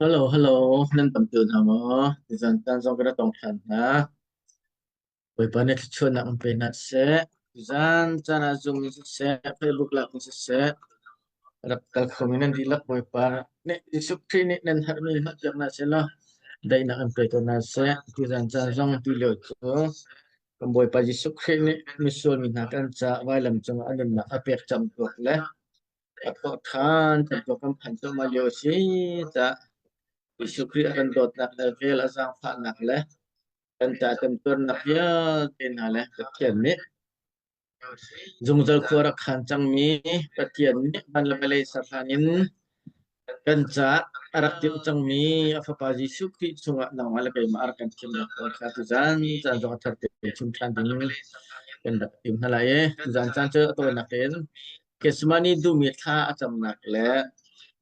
Hello, hello, nan tam tu hna maw? Tuzan caan zong ka rak tong ṭhan hna. Bawipa nih thluachuahnak in pe hna seh. Tuzan caan ah Zoom in siseh, Facebook lak in siseh, rak kal khomi nan dihlak Bawipa nih Jesuh Khrih nih nan herhmi hngalhpiak hna seh law daihnak in pe ko hna seh. Tuzan caan zong tu lio cu kan Bawipa Jesuh Khrih nih misual mi hna kan caah vailam cungah a nunnak a pek camtuak le A thawh ṭhan temtuak kan phan cuahmah lio a si caah Jesuh Khrih a kan dawtnak le vel a zaangfahnak le kan ca temtuarnak vialte hna le Pathian nih zungzal khua rak khaan cangmi Pathian nih van le vawlei ser hlan in kan caah a rak timh cangmi a Fapa Jesuh Khrih chungah nangmah le keimah a rak kan thimnak kong kha tuzan caan zong a thar te chim ṭhan ding kan rak tim hna lai i tuzan caan cu a tawinak in Gethsemane duhmi thla a camnak le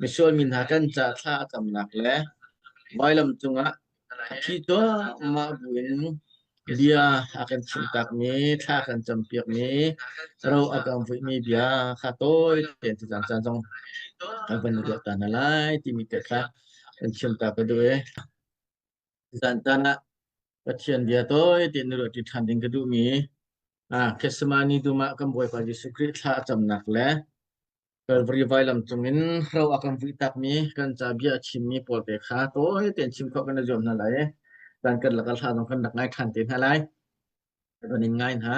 misual mi hna kan ca thla a camnak le vailam cungah a thi cuahmah buin bia a kan chimtakmi, thla a kan campiakmi, ro a kan vuihmi bia kha tawi tein tuzan caan zong kan van i ruah ta hna lai timi te kha kan chimta ka duh i tuzan caan ah Pathian bia tawi tein na ruahṭi ṭhan ding ka duhmi Gethsemane dum ah kan Bawipa Jesuh Khrih thla a camnak le Calvary vailam cungin ro a kan vuihtakmi kan ca bia a chimmi pawl te kha tawi tein chim khawh kan i zuam hna lai i caan kan lakah hla zong kan rak ngai ṭhan te hna lai. Kan in ngai hna.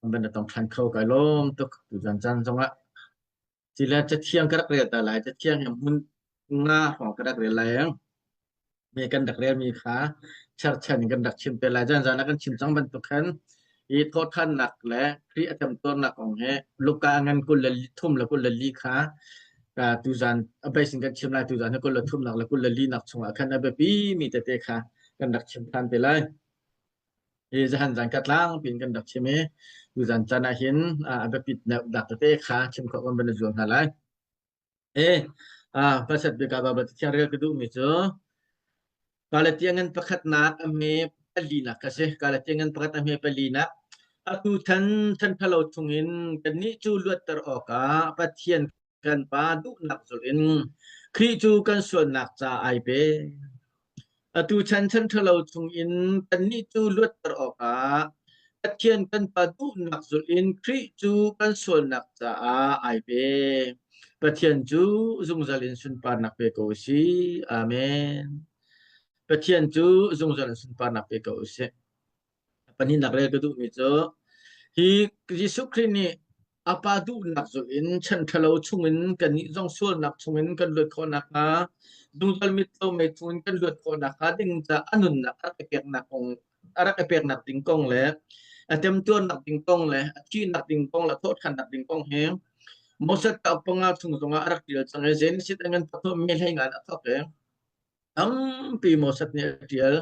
Kan van tong ṭhan kho kai lawm tuk tuzan caan zongah. Cile cathiang ka rak rel ta lai. Cathiang hi hmun nga hrawng ka rak rel lai. Mi kan rak relmi kha cherchan in kan rak chim te lai. Zan zan ah kan chim cang bantuk khan hi thawhthannak le Khrih a temtuarnak kong hi Luka ngan 23 le 24 kha tuzan a base in kan chim lai. Tuzan hi 23 nak le 24 nak chungah khan a biapi mi tete kha kan rak chim than te lai. Hi zahan zan ka tlangpi in kan rak chim i tuzan caan ah hin a biapit dak tete kha chim khawh kan van i zuam hna lai. E pasat bik ah Baibal Cathiang rel ka duhmi cu Galatia ngan pakhatnak a hme palinak ka si. Galatia ngan pakhat a hme palinak. Atu than than ṭhalo chungin kannih cu luatter awkah Pathian kan Pa duhnak zulh in Khrih cu kan sualnak ca ai pe. Atu chan chan ṭhalo chungin kannih cu luatter awkah Pathian kan Pa duhnak zulh in Khrih cu kan sualnak caah ai pe. Pathian cu zungzal in sunparnak pe ko u sih. Amen. Pathian cu zungzal in sunparnak pe ko u sih. Pahnihnak rel ka duhmi cu hi Jesuh Khrih nih a Pa duhnak zulh in chan ṭhalo chungin kannih zong sualnak chungin kan luat khawh nakhnga zungzal mitlo mei chungin kan luat khawh nakhnga ding caah a nunnak a rak i peknak kong a rak i peknak ding kong le a temtuarnak ding kong le a thihnak ding kong le a thawhṭhannak ding kong hi Moses cauk panga chung zongah a rak ṭial cang i Genesis a ngan pathum mi hlei ngan a thawk i Tampi Moses nih a ṭial.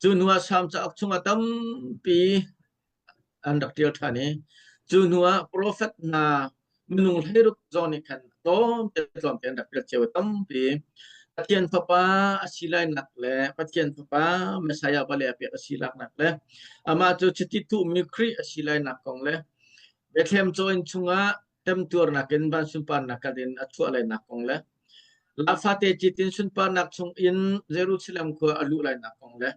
Cu hnuah Salm cauk chungah tampi an rak ṭial ṭhan i cu hnuah profet hna minung hleiruk zong nih khan tlawmte tlawmte an rak ṭial cio i tampi Pathian Fapa a si lainak le Pathian Fapa Messiah vale a pek a si laknak le amah cu chiti thuhmi Khrih a si lainak kong le Bethlehem caw-inn chungah temtuarnak in van sunparnak kal in a chuah lainak kong le Lafate citin sunparnak chung in Jerusalem khua a luh lainak kong le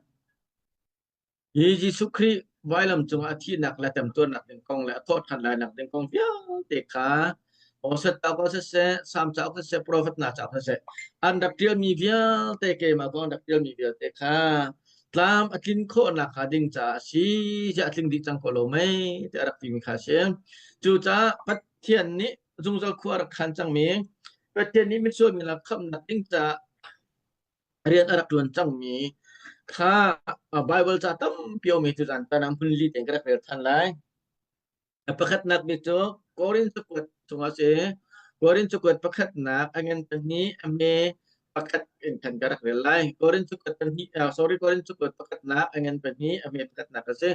hi Jesuh Khrih vailam cungah a thihnak le temtuarnak ding kong le a thawhṭhan lainak ding kong vialte kha Moses cauk ah siseh, Salm cauk siseh, profet hna cauk siseh, an rak ṭialmi vialte keimah kong an rak ṭialmi vialte kha tlam a tlin khawhnak hnga ding caah a si tiah a tling dih cang ko lo mei tiah a rak timi kha a si. Cucaah Pathian nih zungzal khua a rak khan cangmi Pathian nih misual mi lak khamhnak ding caah rian a rak ṭuan cangmi kha Baibal ca tampi a ummi tuzan tan ah hmun li tein ka rak rel ṭhan lai. A pakhatnak bik cu Korin cakuat chungah a si. Korin cakuat pakhatnak a ngan pahnih a hme pakhat in khan ka rak rel lai. Korin cakuat pahnih, sorry, Korin cakuat pakhatnak a ngan pahnih a hme pakhatnak a si.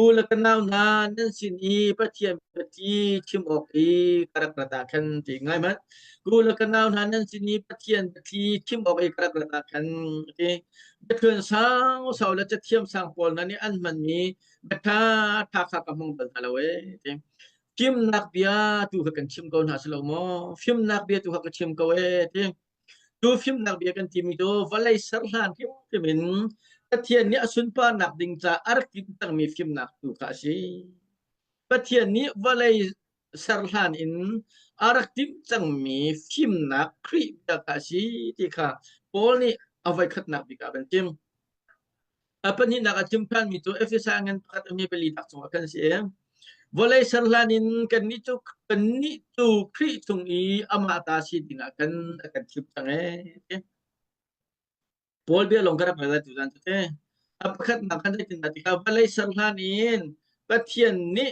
U le ka nau hna, nan sin i Pathian biathi chim awk i ka rak rat ah khan ti ngai hmanh. U le ka nau hna, nan sin i Pathian biathli chim awk i ka rak rat ah khan ti. Biathluan sau sau le cathiam sang pawl hna nih an hmanmi Biaṭha ṭha kha ka hmang bal hna lo ee ti. Fimnak bia tu kha kan chim ko hna si lo maw? Fimnak bia tu kha ka chim ko ee ti. Cu fimnak bia kan timi cu vawlei ser hlan hrimhrim in Pathian nih a sunparnak ding ca a rak timh cangmi fimnak tu kha a si. Pathian nih vawlei ser hlan in a rak timh cangmi fimnak Khrih bia kha a si ti kha Paul nih a voikhatnak bik ah a van chim. A pahnihnak a chim ṭhanmi cu Efesa ngan pakhat a hme pali tak cungah khan a si. Vawlei ser hlan in kannih cu kannih cu Khrih chung i amah ta si dingah khan a kan thim cang ee. Paul bia lawng ka rak rel tuzan cu te. A pakhatnak khan zeitindah ti kha vawlei ser hlan in Pathian nih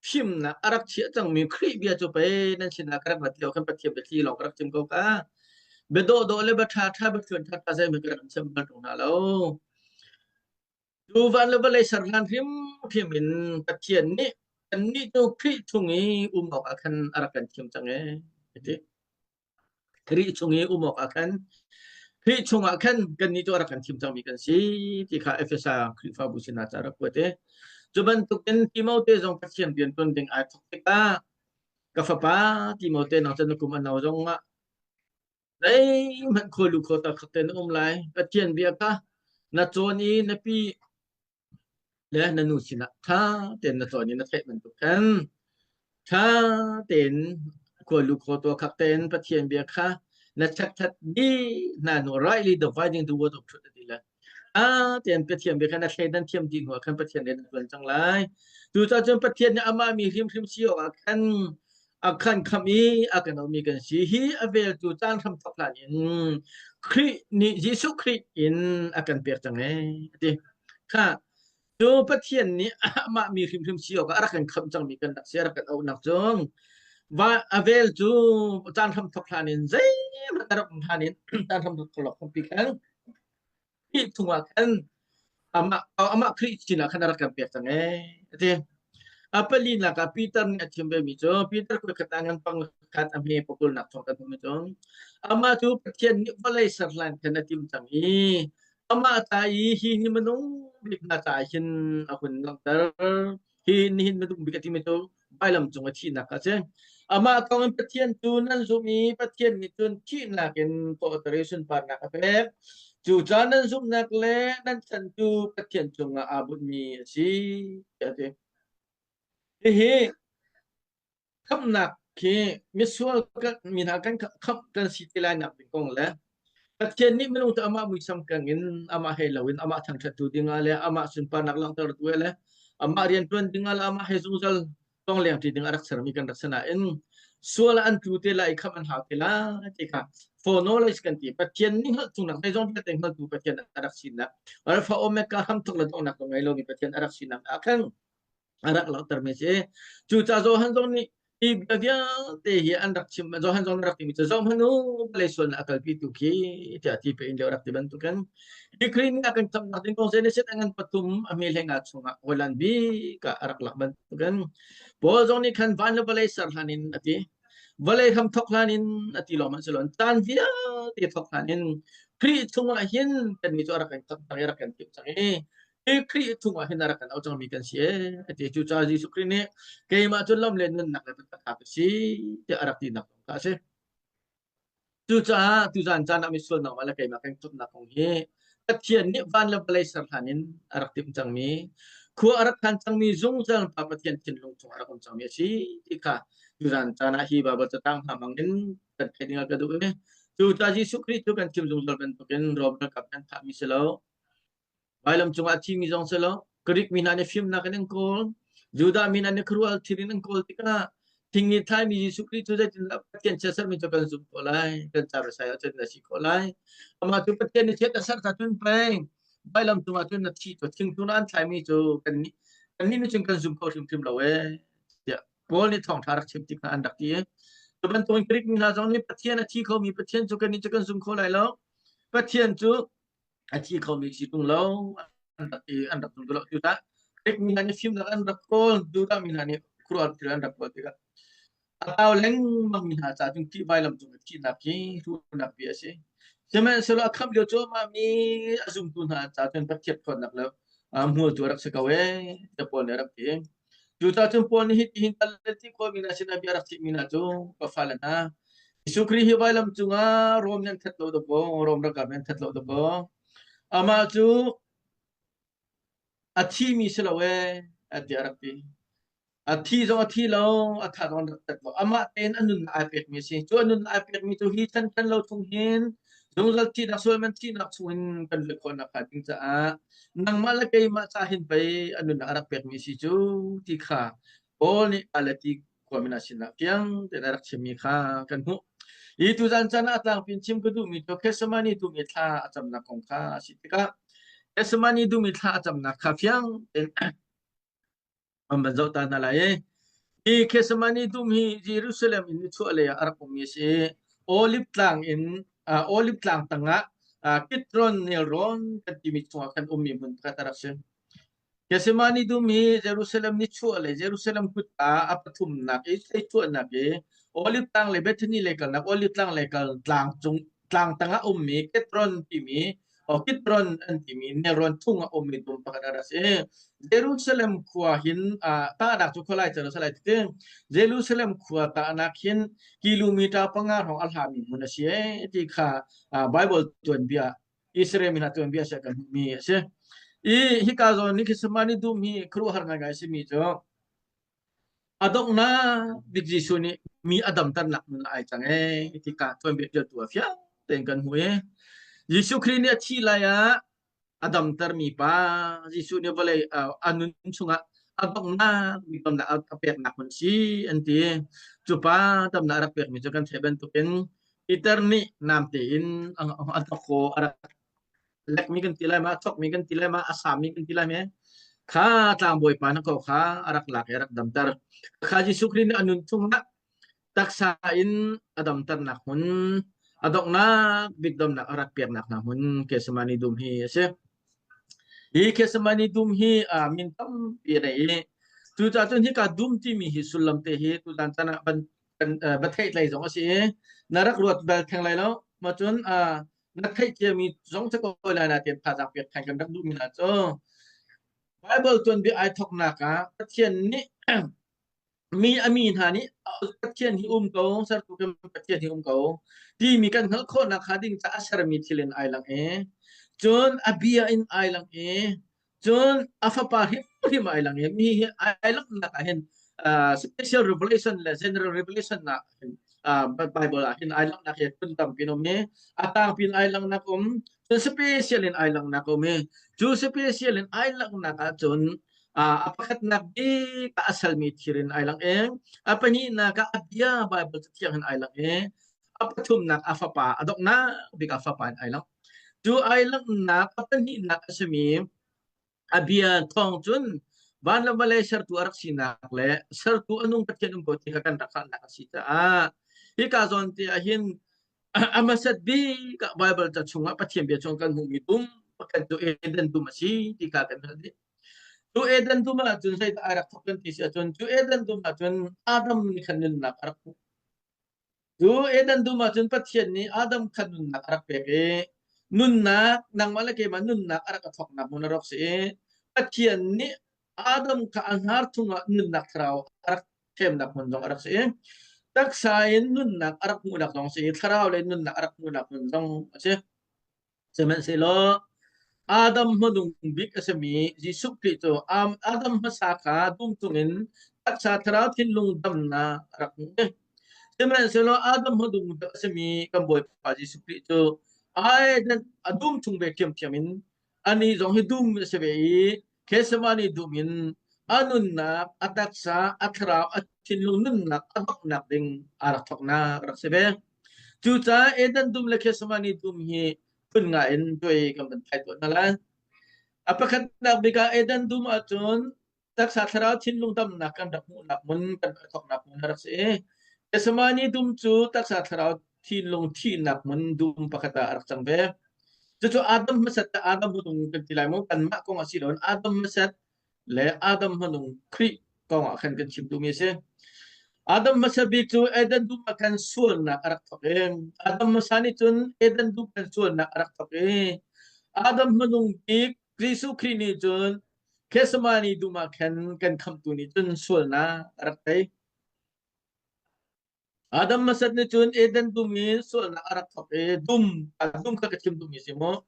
fimnak a rak chiah cangmi Khrih bia cu pei nan sinah ka rak rat lio khan Pathian biathli lawng ka rak chim ko kha. Bia dawhdawh le bia ṭhaṭha bia thluan ṭhaṭha zeihmanh ka rak chim bal ṭung hna lo. Tu van le vawlei ser hlan hrimhrim in Pathian nih kannih cu Khrih chung i um awkah khan a rak kan thim cang ee. Ti. Khrih chung i um awkah khan Khrih chungah khan kannih cu a rak kan thim cangmi kan si ti kha Efesa Khrihfabu sinah ca rak kuat i cu bantukin Timote zong Pathian rian ṭuan ding ai thawk tikah ka fapa Timote nang cu na kum a no zong ah zeihmanh khualu kho ta khat te na um lai Pathian bia kha na cawn i na pi le na nu sinah ṭha tein na cawn i na theih bantuk khan ṭha tein khualu khaw tuah khak tein Pathian bia kha na chekthat dih hna hnu rightly dividing the word of truth a ti le a tein Pathian bia kha na thleidan thiam dih hnu ah khan Pathian rian na ṭuan cang lai. Cucaah cun Pathian nih amah mi hrimhrim si awkah khan a khan khamh i a kan auhmi kan si. Hi a vel cu caan hram thawk hlan in Khrih nih Jesuh Khrih in a kan pek cang ee a ti. Kha cu Pathian nih amah mi hrimhrim si awkah a rak kan khamh cangmi kan rak si, a rak kan auhnak cu va a vel cu caan hram thawk hlan in zeihmanh a rak um hlan in caan hram thawk lawk khan Khrih chungah khan amah amah Khrih sinah khan a rak kan pek cang ee a ti. A palinak ah Peter nih a chim vemi cu Peter khuakhat ah ngan pang khat a hme pakulnak chung kan hmu cu amah cu Pathian nih vawlei ser hlan khan a tim cang i amah ca i hi ni minung bik hna caah hin a hun langhter. Hi nihin minung bik a timi cu vailam cung a thihnak a si. Amah thawngin Pathian cu nan zumh i Pathian nih cun thihnak in tawhter i sunparnak a pek. Cucaah nan zumhnak le nan chan cu Pathian cungah aa bunhmi a si, tiah a ti. Hihi Khamhnak khi misual mi hna kan khamh kan si te lai nak ding kong le Pathian nih minung cu amah muisam keng in amah he loin amah thangṭhattu dingah le amah sunparnak langhtertu le amah rianṭuan dingah le amah he zungzal tonglengṭi ding a rak sermi kan rak si nain sual an tlu te lai i khamh an hau te lai ti kha foreknowledge kan ti. Pathian nih hngalh chungnak zeizong vialte hngaltu Pathian a rak sinak Alpha Omega hramthok le donghnak ngei lomi Pathian a rak sinak ah khan a rak langhtermi a si. Cucaah Johan zong nih hi bia vialte hi an rak chim Johan zong rak timi cu zohhmanh u vawlei sualnak a kalpitu khi tiah ti pe in rak ti bantukin hi Khrih nih a kan khamhnak ding kong Genesis a ngan pathum a hme hleinga chungah hawilan bik ah a rak lak bantukin Paul zong nih khan van le vawlei ser hlan in a ti vawlei hram thok hlan in a ti lawng hmanh si lo caan vialte thok hlan in Khrih chungah hin kannih cu a rak kan khamh cang i a rak kan timh cang i hi Khrih chungah hin a rak kan auh cangmi kan si ee a ti. Cucaah Jesuh Khrih nih keimah cu lam le nunnak le biatak ka si tiah a rak tinak kong kha a si. Cucaah tuzan caan ah misual nangmah le keimah kan khamhnak kong hi Pathian nih van le vawlei ser hlan in a rak timh cangmi, khua a rak khan cangmi zungzal Pa Pathian thinlung chung a rak um cangmi a si ti kha tuzan caan ah hi Baibal catang hna hmang in kan theih ding ah ka duh i cucaah Jesuh Khrih cu kan chim zungzal bantukin Rom ralkap kan thahmi si lo. Vailam cungah a thimi zong si lo. Greek mi hna nih fimnak in an kawl. Judah mi hna nih khuaruahhar thil in an kawl tikah thing i thlaimi Jesuh Khrih cu zeitindah Pathian chiatsermi cu kan zumh khawh lai? Kan car sai ahcun na si khawh lai. Amah cu Pathian nih chiat a ser ca cun pei vailam cungah cun na thi cu thingtung ah an thlaimi cu kannih kannih nih cun kan zum kho hrimhrim lo ee tiah Paul nih thawngṭha rak chim tik hna an rak ti. Cu bantukin Greek mi hna zong nih Pathian a thi khomi Pathian cu kannih cu kan zum kho lai lo. Pathian cu a thi khomi si tung lo an rak i an rak tung lo cu tah Greek mi hna nih fimnak an rak kawl Judah mi hna nih khuaruahhar thil an rak kawl tikah a tau lengmang mi hna caah cun Khrih vailam cung i thihnak hi hruhnak bia a si. Sihmanhsehlaw a khamh lio cuahmah mi a zumtu hna caah cun Pathian ṭhawnnak le hmualtu a rak si ko ee tiah Paul nih a rak ti. Cucaah cun Paul nih hitihin Galati khuami hna sinah bia a rak chimhmi hna cu ka fale hna. Jesuh Khrih hi vailam cungah Rom nih an that lo dakaw, Rom ralkap nih an that lo dakaw. Amah cu a thimi si lo ee, tiah a rak ti. A thi zong a thi lo, a tha zong an rak tat lo. Amah tein a nunnak ai pekmi a si. Cu a nunnak ai pekmi cu hi chan chan lo chung hin zungzal thihnak sual man thihnak chung in kan luat khawhnak hnga ding caah nangmah le keimah ca hin pei a nunnak a rak pekmi si cu ti kha Paul nih Galati khuami hna sinah fiang tein a rak chimmi kha kan hmuh. Hi tuzan caan ah a tlangpi in chim ka duhmi cu Gethsemane dum i thla a camnak kong kha a si tikah Gethsemane dum i thla a camnak kha fiang tein an van zoh ta hna lai i hi Gethsemane dum hi Jerusalem in nichuahlei ah a rak ummi a si i Olive tlang in Olive tlang tangah Kidron nelrawn kan timi chungah khan ummi hmun pakhat a rak si. Gethsemane dum hi Jerusalem nichuahlei Jerusalem kutka a pathumnak i thleichuahnak i Olive tlang le Bethany lei kalnak Olive tlang lei kal tlang cung tlang tangah ummi Kidron timi Kidron an timi nelrawn thung a ummi dum pakhat a rak si. Jerusalem khua hin tahnak cu khualai cer a si lai ti. Jerusalem khua tahnak hin kilometer panga hrawng a hlami hmun a si e ti kha Bible tuanbia Israel mi hna tuanbia sia kan hmuhmi a si. I hika zawn ni Gethsemane dum hi khuaruahhar ngaingai a simi cu A donghnak bik Jesuh nih mi a damternak hmun ah ai cang ee ti ka tuanbia ṭialtu ah fiang tein kan hmuh i Jesuh Khrih nih a thih lai ah a damtermi pa Jesuh nih vawlei a nun chungah a donghnak bik damnak a peknak hmun a si an ti. Cu pa damnak a rak pekmi cu kan theih bantukin Peter nih namte in a dawkaw a rak lekmi kan ti lai ma, thawkmi kan ti lai ma, a sami kan ti lai ma, kha tlangbawi pa na ko kha a rak lak i a rak damter. Kha Jesuh Khrih nih a nun chungah taksa in a damternak hmun, a donghnak bik damnak a rak peknak hna hmun Gethsemane dum hi a si. Hi Gethsemane dum hi min tampi a nei i cucaah cun hika dum timi hi sullam te hi tuzan caan ah van kan va theihtlei zong a si i na rak ruat bal theng lai lo. Ma cun na theih ciami zong cu ko lai na tian thazaang pek than kan rak duhmi hna cu Bible tuanbia ai thawknak ah Pathian nih mi a mi hna nih Pathian hi um ko sertu kan Pathian hi um ko timi kan hngalh khawhnak hnga ding caah sermi thil in ai lang i cun a bia in ai lang i Cun a fapa hrimhrim ai lang i mi hi ai langhnak ah hin special revelation le general revelation ah hin Bible ah hin ai langhnak hi phun tampi um i a tangpi in ai langhnak um cun special in ai langhnak um i cu special in ai langhnak ah cun a pakhatnak bik ah a salmi thir in ai lang i a pahnihnak ah a bia Bible cathiang in ai lang i a pathumnak a fapa a donghnak bik a fapa in ai lang. Cu ai langhnak a pahnihnak a simi a bia thawng cun van le vawlei sertu a rak sinak le sertu a nung Pathian um ko ti kha kan rak hngalhnak a si caah hika zawn te ah hin a hmasat bik ah Bible ca chungah Pathian bia chung kan hmuhmi dum pakhat cu Eden dum a si ti kha kan hngalh dih. Cu Eden dum ah cun zeidah ai rak thawk kan ti si ahcun cu Eden dum ah cun Adam nih khan nunnak a rak hmuh. Cu Eden dum ah cun Pathian nih Adam kha nunnak a rak pek i nunnak nangmah le keimah nunnak a rak ka thawknak hmun a rak si i Pathian nih Adam kha a hnar chungah nunnak thlarau a rak ṭhemnak hmun zong a rak si i taksa in nunnak a rak hmuhnak zong a si i thlarau le nunnak a rak hmuhnak hmun zong a si. Sihmanhsehlaw Adam hmanung bik a simi Jesuh Khrih cu Adam hmasa kha dum chungin taksa thlarau thinlung damnak a rak hmuh. Sihmanhsehlaw Adam hmanung bik a simi kan Bawipa Jesuh Khrih cu ai a dum chung ve ṭhiamṭhiam in anih zong hi dum a si ve i Gethsemane dum in a nunnak, a taksa, a thlarau, a thinlung nunnak a donghnak ding aa rak thawknak a rak si ve. Cucaah Eden dum le Gethsemane dum hi phun nga in tuai kan van thai tuah hna lai. A pakhatnak bik ah Eden dum ahcun taksa thlarau thinlung damnak kan rak hmuhnak hmun kan rak thawknak hmun a rak si i Gethsemane dum cu taksa thlarau thinlung thihnak hmun dum pakhat ah a rak cang ve. Cucu Adam hmasat le Adam hmanung kan ti lai maw? Kanmah kong a si loin Adam hmasat le Adam hmanung Khrih kong ah khan kan chim duhmi a si. Adam hmasa bik cu Eden dum ah khan sualnak a rak thawk i Adam hmasa nih cun Eden dum khan sualnak a rak thawk i Adam hmanung bik Jesuh Khrih nih cun Gethsemane dum ah khan kan khamhtu nih cun sualnak a rak tei. Adam hmasat nih cun Eden dum i sualnak a rak thawk i dum a dum kha ka chim duhmi si mu.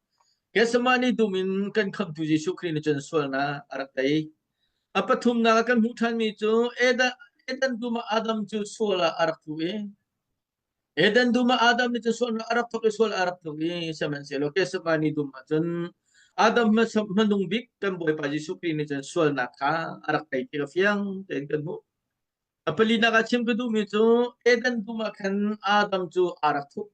Gethsemane dum in kan khamhtu Jesuh Khrih nih cun sualnak a rak tei. A pathumnak ah kan hmuh ṭhanmi cu Eden, Eden dum ah Adam cu sual ah a rak tlu i Eden dum ah Adam nih cun sualnak a rak thawk i sual a rak tlu i sihmanhsehlaw Gethsemane dum ah cun Adam hmasa hmanung bik kan Bawipa Jesuh Khrih nih cun sualnak kha a rak tei ti kha fiang tein kan hmuh. A palinak ah chim ka duhmi cu Eden dum ah khan Adam cu aa rak thup.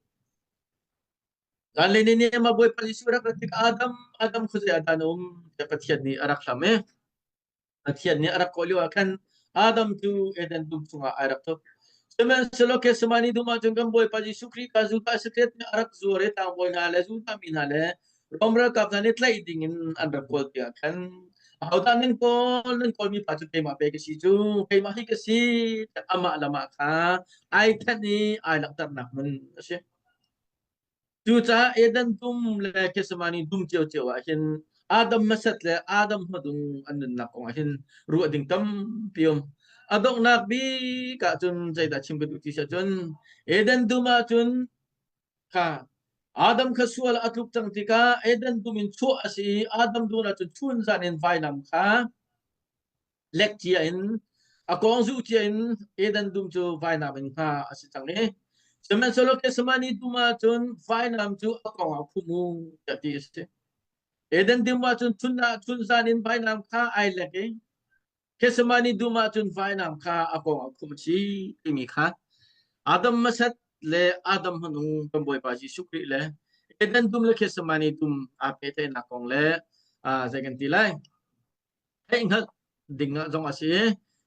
Zanlei ni nih mah Bawipa Jesuh rak rat tikah Adam, Adam khuazei ah dah na um? tiah Pathian nih a rak hlam i Pathian nih a rak kawh lio ah khan Adam cu Eden dum chungah ai rak thup. Sihmanhsehlaw Gethsemane dum ah cun kan Bawipa Jesuh Khrih kha Judah Isakriot nih a rak zuar i tlangbawi hna le Judah mi hna le Rom ralkap hna nih tlaih ding in an rak kawl tikah khan ahodah nan kawl nan kawlmi pa cu keimah pei ka si cu keimah hi ka si tiah amah le amah kha ai thanh i ai langhternak hmun a si. Cucaah Eden dum le Gethsemane dum ciocio ah hin Adam hmasat le Adam hmadung an nunnak kong ah hin ruah ding tampi um. A donghnak bik ah cun zeidah chim ka duh ti si ahcun Eden dum ah cun kha Adam kha sual a tluk cang tikah Eden dum in chuah a si i Adam dum ah cun chun zan in vainam kha lek cia in a kawng zuh cia in Eden dum cu vainam in hnga a si cang i sihmanhsehlaw Gethsemane dum ah cun vainam cu a kawng ah khum u tiah ti a si. Eden dum ah cun chun ah chun zan in vainam kha ai lek i Gethsemane dum ah cun vainam kha a kawng ah khum a si timi kha Adam hmasat le Adam hmanung kan Bawipa Jesuh Khrih le Eden dum le Gethsemane dum aa pehtlaihnak kong le zei kan ti lai theihhngalh ding ah zong a si.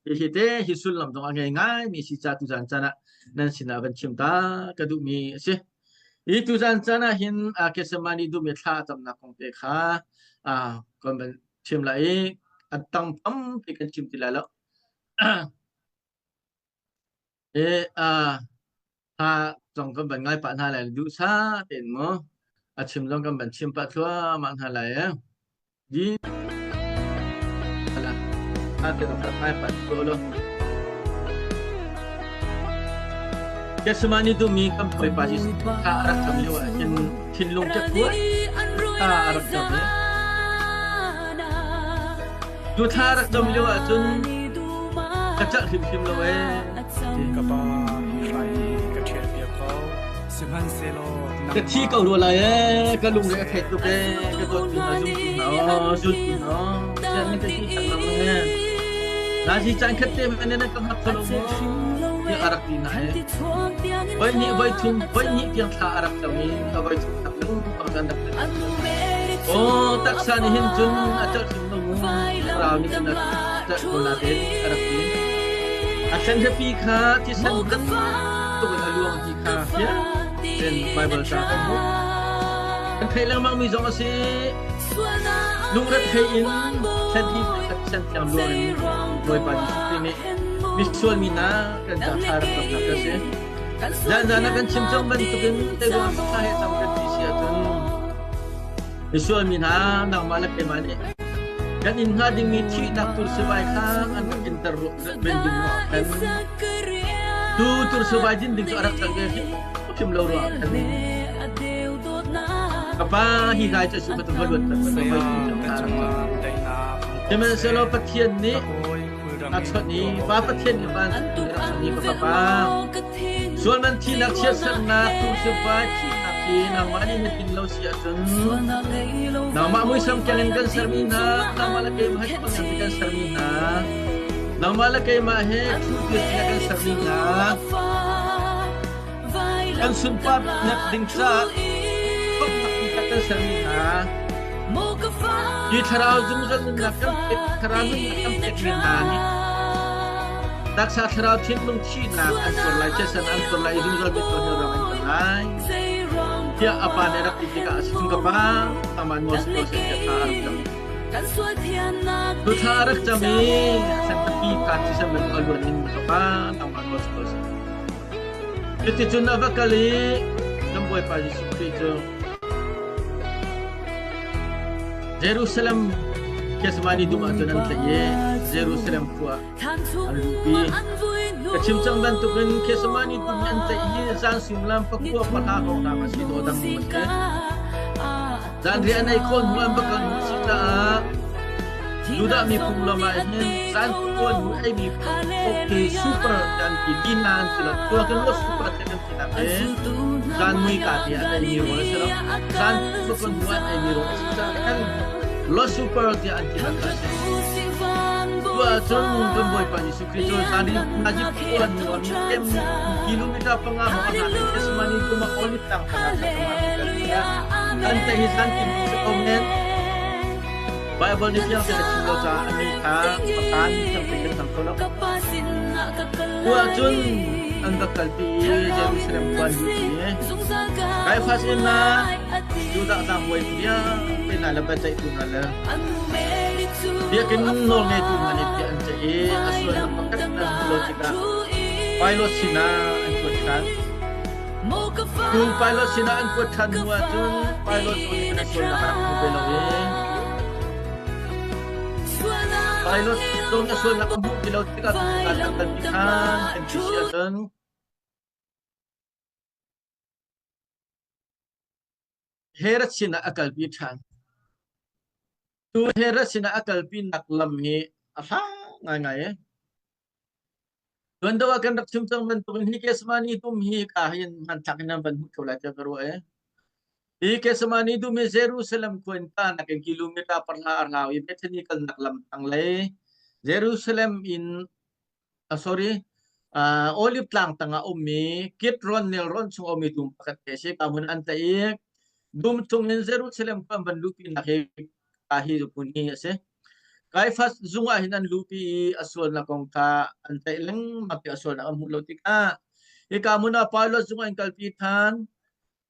Hihi te hi sullam zong a ngei ngaimi si ca tuzan caan ah nan sinah van chim ta ka duhmi a si. Hi tuzan caan ah hin Gethsemane dum i thla a camnak kong te kha kan van chim lai i a tang tampi kan chim ti lai lo. E ha zong kan van ngai pah hna lai duhsah tein mu a chim zong kan van chim pah thluahmah hna lai e. Di ala a te dong ngai pah ko lo. Gethsemane dum i kan Bawipa Jesuh kha a rak cam lio ah hin thinlung kekkuai kha a rak cam i cu thla a rak cam lio ah cun ka celh hrimhrim lo ee. Ka pa hi hrai hi ka ṭhial piak ko. Sihmanhsehlaw Ka thi ko rua lai ee, ka lungre a thei tuk ee, ka dawt tu hna zum tu hna aw, zul tu hna aw, sian nan ka ti tak lo ee. Nazi caan khat te hmanh in nan ka hngak kho lo maw? Tiah a rak ti hna ee. Voi hnih voi thum, voi hnih tiang thla a rak cam i a voi thum tak lengmang caan rak Aw, taksa nih hin cun a celh hrim lo mu. Thlarau nih cun a celh ko na tein a rak ti. A thlen hripi kha thisen bantuk in a luang ti kha fiang tein Baibal ca kan hmuh. Kan theih lengmang mi zong a si. Lungrethei in thlen hi thisen thiang luang in Bawipa Jesuh Khrih nih misual mi hna kan ca thla rak camnak a si. Zan zan ah kan chim cang bantukin teiruang thla he cam kan ti si ahcun misual mi hna nangmah le keimah nih kan in hnga dingmi thihnak tursivai kha an rak inter men ding ruah khan tu tursivai din ding cu a rak cang ve hrim lo ruah khan ka pa hi gai cu su ka va luat tak va Sihmanhsehlaw Pathian nih a chawnh i Pa Pathian nih van rak chawnh i ka fapa sual man thihnak chiatsernak tumsivai thihnak hi nangmah nih na din lo si ahcun nangmah muisam keng in kan sermi hna nangmah le keimah he kan kan sermi hna nangmah le keimah he thu kan sermi hna Kan sunparnak ding caah thawknak kan sermi hna hi thlarau zungzal nunnak kan pek thlarau nunnak kan pekmi hna nih taksa thlarau thinlung thihnak an tuar lai thisen an tuar lai i zungzal mit tuan ram an tuar lai tiah a pa nih rak ti tikah a si ka pa amah nawl si ko seh tiah thla a rak cam. Tu thla a rak cam i a sen tapi kha thisen bantuk a luan in ka pa amah nawl si ko seh. Cuticun a va kal i kan Bawipa Jesuh Khrih cu Jerusalem Gethsemane dum ah cun an tlaih i. Jerusalem khua an luhpi. Ka chim cang bantukin Gethsemane tum an tlaih hi zan suimilam pakua pahra hrawnghrang a si dawhdang a si. Zanriah an ei khawh hnu an va kal hnu a si caah Judah miphun lam ah hin zan tuan hnu eimi okay super an ti dina an ti lo khua kan lo super te kan ti nak he zan mui ka ti an eimi rawl a si lo zan tuan hnu an eimi rawl a si caah khan lo super tiah an ti nak a si. Tu ahcun kan Bawipa Jesuh Khrih cu zan in nazi puan hnu ah kem kilometer panga hrawng a hlat in Gethsemane kum ah Olive tlang tangah kan te hi zan kim si ko men. Bible nih fiang tein a chim lo caah a mi kha a caan fiang tein kan hngal kho lo. Tu ahcun an va kalpi i Jerusalem khua an luhpi i Kaiafas inn ah Judah tlangbawi vialte hna le biaceihtu hna le biakinn nawlngeitu hna nih bia an ceih i a sualnak pakhat an hmuh lo tikah Pilate sinah an kuat ṭhan. Cu Pilate sinah an kuat ṭhan hnu ahcun Pilate zong nih a sualnak a rak hmu ve lo i Pilate zong a sualnak a hmuh ti lo tikah kan kalpi ṭhan kan ti si ahcun Herod sinah a kalpi ṭhan. Cu Herod sinah a kalpinak lam hi a hla ngaingai i Tuan deuh ah kan rak chim cang bantukin hi Gethsemane dum hi ka hin hmanthlak in nan van hmuh kho lai tiah ka ruah i hi Gethsemane dum hi Jerusalem khua in kahnak in kilometer pahra a hlau i Bethany kalnak lam tanglei Jerusalem in sorry Olive tlang tangah ummi Kidron nelrawn chung ummi dum pakhat te a si. Ka hmun an tlaih i dum chung in Jerusalem khua an van luhpinak hi ka hi hmun hi a si. Kaifas zung ah hin an luhpi i a sualnak kong kha an tlaih lengmang i a sualnak an hmuh lo tikah hika hmun ah Pilate zung ah an kalpi ṭhan.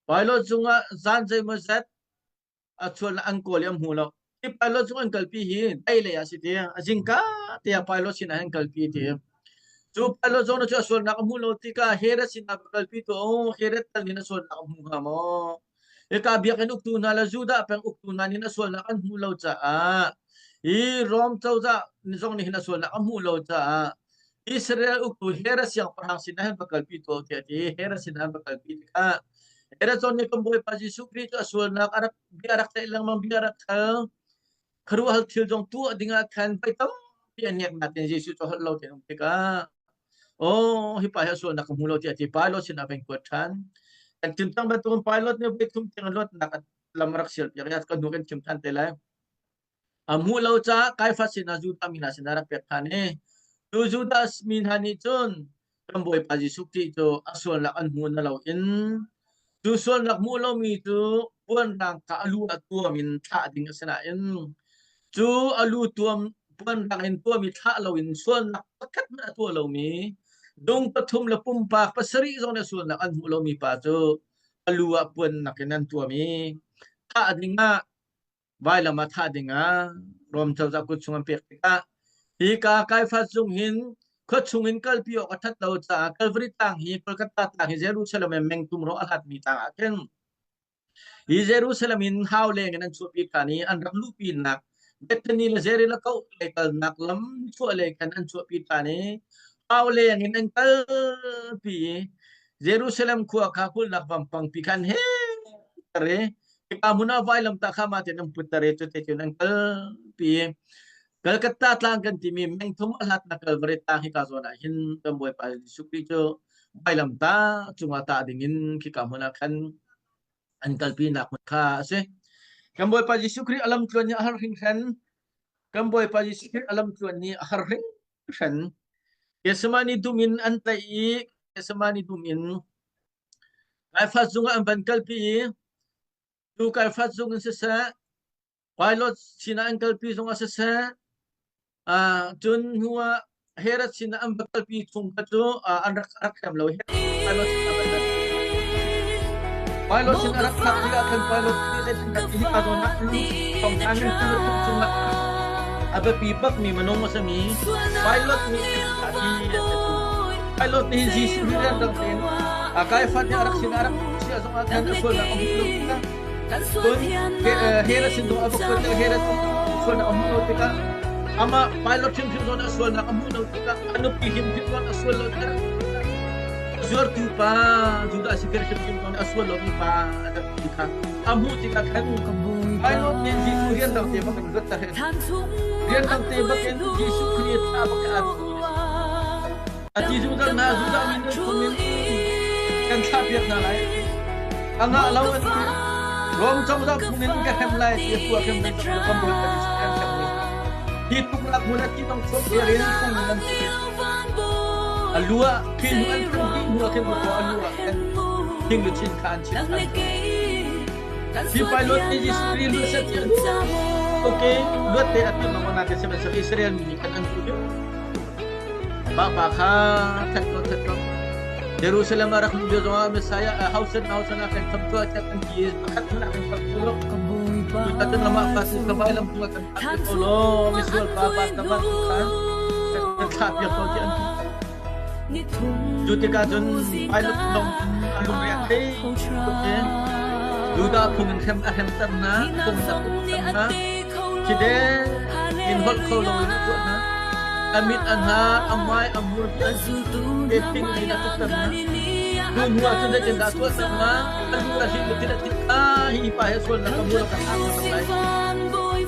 Pilate zung ah zan zeimawzat a sualnak an kawl i an hmu lo. Hi Pilate zung an kalpi hi dai lei ah si ti a zingka te ah Pilate sinah an kalpi ti. Cu Pilate zong cu a sualnak a hmuh lo tikah Herod sinah va kalpi tuah u, Herod tal nih a sualnak a hmu hnga maw? Hika biakinn uktu hna le Judah peng uktu hna nih a sualnak an hmuh lo caah hi Rom cozah zong nih hin a sualnak a hmuh lo caah Israel uktu Herod siangpahrang sinah hin va kalpi tuah tiah a ti. Herod sinah an va kalpi tikah Herod zong nih kan Bawipa Jesuh Khrih cu a sualnak a rak bia a rak tlaih lengmang bia a rak hal. Khuaruahhar thil zong tuah dingah khan voi tampi a nek nain Jesuh cu holh lo tein um tikah oh hi pa hi a sualnak ka hmu lo tiah a ti. Pilate sinah van kuat ṭhan. Kan chim cang bantukin Pilate nih voi thum tiang luatnak lam a rak sial piak i kan hnu kan chim ṭhan te lai. A hmuh lo caah Kaifas sinah Judah mi hna sinah rak pek ṭhan i cu Judas mi hna nih cun kan Bawipa Jesuh Khrih cu a sualnak an hmu na loin cu sualnak hmuh lomi cu puanrang kha a lu ah tuam in thlah ding a si nain cu a lu tuam puanrang in tuam i thlah loin sualnak pakhat hmanh a tuah lomi dung pathum le pumpak pasarih zong nih sualnak an hmuh lomi pa cu a lu ah puan nakin an tuam i thah ding ah vailam ah thah dingah Rom cozah kut chung an pek tikah hika Kaifas zung hin khua chung in kalpi awk a that lo caah Calvary tlang hi Kolkata tlang hi Jerusalem in mengtum ro a hlatmi tlang ah khin hi Jerusalem in hau leng in an chuahpi ṭhan i an rak luhpi nak Bethany le Jericho lei kalnak lam chuah lei khan an chuahpi ṭhan i hau leng in an kalpi i Jerusalem khua kha kulhnak vampangpi khan he i Hika hmun ah vailamtah kha mah tein an putter i cuti cun an kalpi. Calcutta tlang kan timi mengthum a hlatnak Calvary tlang hika zawn ah hin kan Bawipa Jesuh Khrih cu vailamtah cungah tah dingin khika hmun ah khan an kalpinak hmun kha a si. Kan Bawipa Jesuh Khrih a lamtluan hi a har hringhran. Kan Bawipa Jesuh Khrih a lamtluan hi a har hringhran. Gethsemane dum in an tlaih i Gethsemane dum in Kaifas zung ah an van kalpi i tu Kaifas zung in siseh, Pilate sinah an kalpi zongah siseh, cun hnu ah Herod sinah an va kalpi chung kha cu an rak rak hrem lo. Pilate sinah van Pilate sin a rak phak tikah khan Pilate nih zeitindah ti hi ka zawn ah lu thongthan in thil cungah a biapi bakmi minung a simi Pilate nih a ti Pilate nih Jesuh hi rian dang tein Kaifas nih a rak sin a rak chiah zongah khan a sualnak a hmuh lo tikah cun Herod sin zong a va kuat tikah Herod sualnak a hmuh lo tikah. Amah pilot hrimhrim zawn a sualnak a hmuh lo tikah a nupi hrimhrim zawn a sual lo tikah zuartu pa Judah sikir hrimhrim zawn a sual lomi pa a rak ti kha a hmuh tikah khan pilot nih Jesuh rian dang te bak in luat ta rian dang te bak in Jesuh Khrih thla bak a a ti zungzal hna Judah mi nan phung in kan thlah piak hna lai a ngah lo an ti Rom cozah phung in ka hrem lai ti a hrem nan kan bawi kan an hrem ni hi tuknak hmun a ti tong chuak rian phung nan ti a lua khi hnu an phung ti hnu khin ko a lua khan thing lu chin kha an chin hi pilot ni Jesuh Khrih lu set okay luat te a ti ma na ke se Israel mi nih khan an tu Mah pa kha that ko that ko. Jerusalem ah rak luh lio zongah Messiah hausan hausan ah kan kham tuah tiah kan ti pakhat hmanh ah kan kham tu lo. Tutan lamah pa tu ka vai lam tu ah kan phak ko lo misual pa pa ta ban khan kan thlah piak ko ti an ti. Cu tikah cun Pilate lawng a lungre a thei tuk i Judah phung in hrem a hremter hna, phung in a ukter hna. Khide in holh kho lo in a tuah hna. A mit a hna, a hmai a hmur te thing in a tukter hna. Tu hnu ah cun zeitindah tuah cang ma? A lu a hlim mutin a thit kha hi pa he sualnak ka mur ka hak cang lai.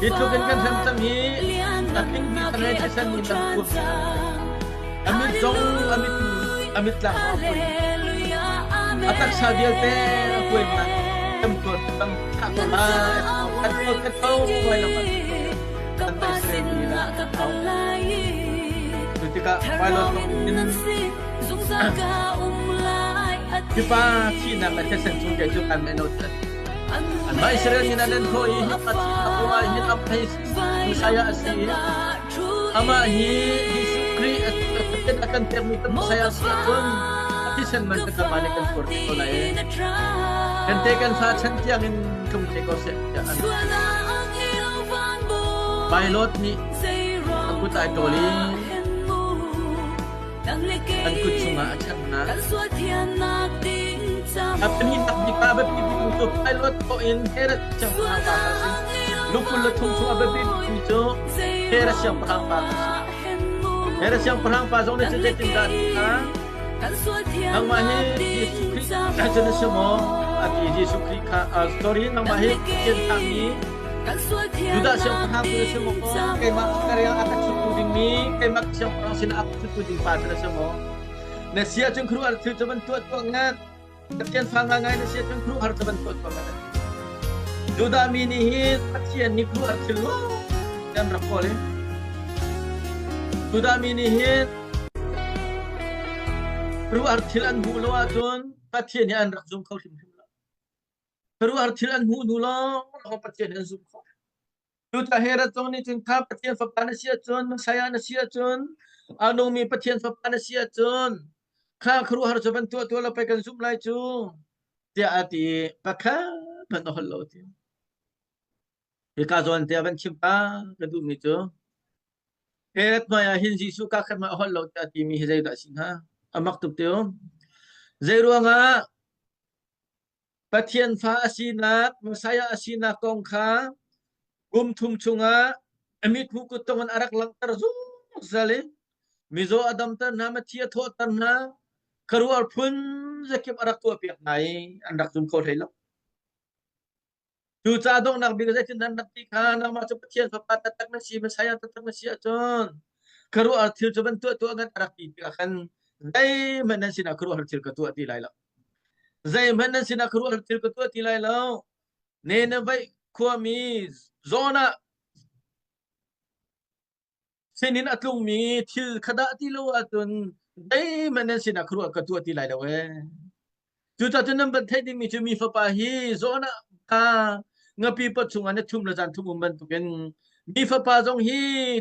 Hi tluk in kan hrem cang hi a tling mi khanai thisen in kan kuam. A mit zong a mit a mit tlang a pui. A taksa vialte a kuai ma tam tuar tam thah ko lai. Kan ko kan tho vai lo kan kan Israel mi la au. Cu tikah pilot zong in Hipa thihnak le thisen chung ke cu kan no that. Anmah Israel min an thaw i hi pa thihnak ruangah hin a phei Messiah a si i amah hi Jesuh Khrih a kan pekmi kan Messiah si ahcun a thisen man kan mah nih kan tuar te ko lai. Kan te kan fa chan tiang in tlung te ko seh tiah an Pilot nih a kut ai ṭawl i an kut chungah a channak. A pahnihnak bik ah a biapi bikmi cu pilot thawh in Herod siangpahrang pa kha a si. Lukul le thum chung a biapi bikmi cu Herod siangpahrang pa kha a si. Herod siangpahrang pa zong nih cun zeitindah a ti kha? Nangmah hi Jesuh Khrih cu na si maw? A ti Jesuh Khrih kha, sorry, nangmah hi Pathian thlahmi Judah siangpahrang cu na si maw? Keimah ka rian a ka chuttu dingmi, keimah siangpahrang sinah a ka chuttu ding pa cu na si maw? Na si ahcun khuaruahhar thil cu van tuah tuah ngat. Pathian fa ngaingai na si ahcun khuaruahhar cu van tuah tuah ngat. Judah mi nih hin Pathian nih khuaruahhar thil lawng an rak kawl i Judah mi nih hin khuaruahhar thil an hmuh lo ahcun Pathian hi an rak zum kho hrimhrim lo. Khuaruahhar thil an hmuh hnu lawng Pathian an zumh khawh. Cucaah Herod zong nih cun kha Pathian fapa na si ahcun, Messiah na si ahcun, a nungmi Pathian fapa na si ahcun, kha khuaruahhar cu van tuah tuah law pei kan zumh lai cu, tiah a ti i pakhat hmanh a holh lo ti. Hika zawn te ah van chim ta ka duhmi cu Herod hmai ah hin Jesuh ka khat hmanh a holh lo tiah a timi hi zeidah a si hnga? A mak tuk te um. Zei ruangah Pathian fa a sinak, Messiah a sinak kong kha kum thum chungah a mithmuh kuttong in a rak langhter zungzal i mizaw a damter hna, mithi a thawhter hna, khuaruahhar phun zakip a rak tuahpiak hna i an rak zum kho hlei lo. Cucaah donghnak bik zeitin an rak ti kha nangmah cu Pathian fapa taktak na si, Messiah taktak na si ahcun khuaruahhar thil cu van tuah tuah ngat a rak ti tikah khan zeihmanh nan sinah khuaruahhar thil ka tuah ti lai lo. Zeihmanh nan sinah khuaruahhar thil ka tuah ti lai lo. Nineveh khuami Jonah sinin a tlungmi thil kha dah ti lo ahcun zeihmanh nan sinah khuaruah ka tuah ti lai lo ee. Cucaah cun nan van theih dingmi cu mi fapa hi Jonah kha ngapi pot chungah na thum le zan thum um bantukin mi fapa zong hi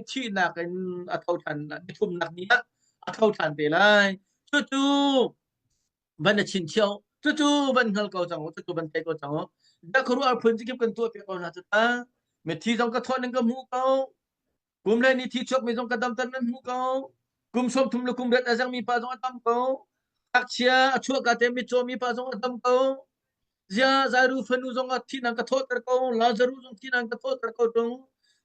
thihnak in a tho ṭhan ni thumnak ni ah a tho ṭhan te lai. Cucu van na chin cio cucu van hngal ko cang u cucu van thei ko cang u da khuaruahhar phun cikip kan tuah piak ko hna cu ta mithi zong ka thawh ning ka hmu ko kum le ni thi chuak mi zong ka damter nan hmu ko kum 30 le kum ret a zang mi pa zong a tam ko ngakchia a chuah ka te mitcaw mi pa zong a tam ko zia zairu fanu zong a thi nang ka thawhter ko Lazaru zong thi nang ka thawhter ko tung.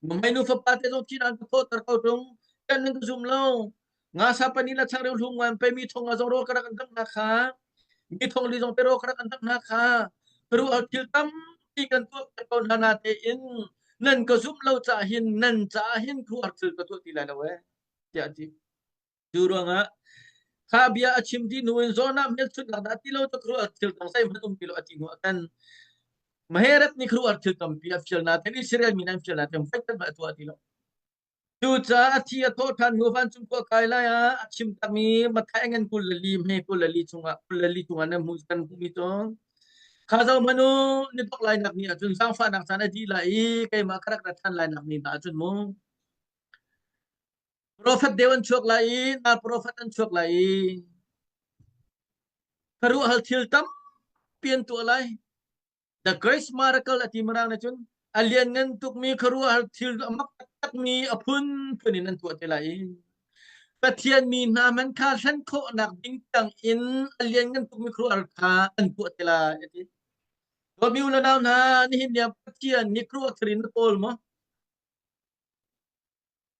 Mei nu fapa te zong thihnak an ka thawhter ko ṭung. Kan nan ka zum lo. Nga sa pani la changreu hlum ngan pe mi thong a zong rawl ka rak an dangh hna kha. Mi thong li zong pe rawl ka rak an dangh hna kha. Peru al thil tampi kan tuah piak ko hna na tein nan ka zumh lo caah hin nan caah hin khuar thil ka tuah ti lai lo ee tiah a ti. Cu ruangah kha bia a chim dih hnu in Jonah hmelchunhnak dah ti lo cu khuaruahhar thil dang zeihmanh um ti lo a ti hnu ah khan Herod nih khuaruahhar thil tampi a fial nain Israel mi nih an fial nain voikhat hmanh a tuah ti lo. Cucaah a thi a thawh ṭhan hnu vancung khua kai lai ah a chim takmi Matthai ngan 24 hme 24 chungah 24 chungah nan hmuh kan hmuhmi cu kha zoh hmanh u ni thawk lainak ni ahcun zaangfahnak caan a dih lai i keimah ka rak ra ṭhan lainak ni hna ahcun mu Profet deu an chuak lai i nal profet an chuak lai i khuaruahhar thil tampi an tuah lai. The great miracle a ti mirang nih cun a lianngan tukmi khuaruahhar thil a mak taktakmi a phunphun in an tuah te lai i Pathian mi hna hmanh kha hlen khawhnak ding tiang in a lianngan tukmi khuaruahhar kha an tuah te lai a ti. Dawtmi u le nau hna, nihin ni ah Pathian nih khuaruahhar in na kawl maw?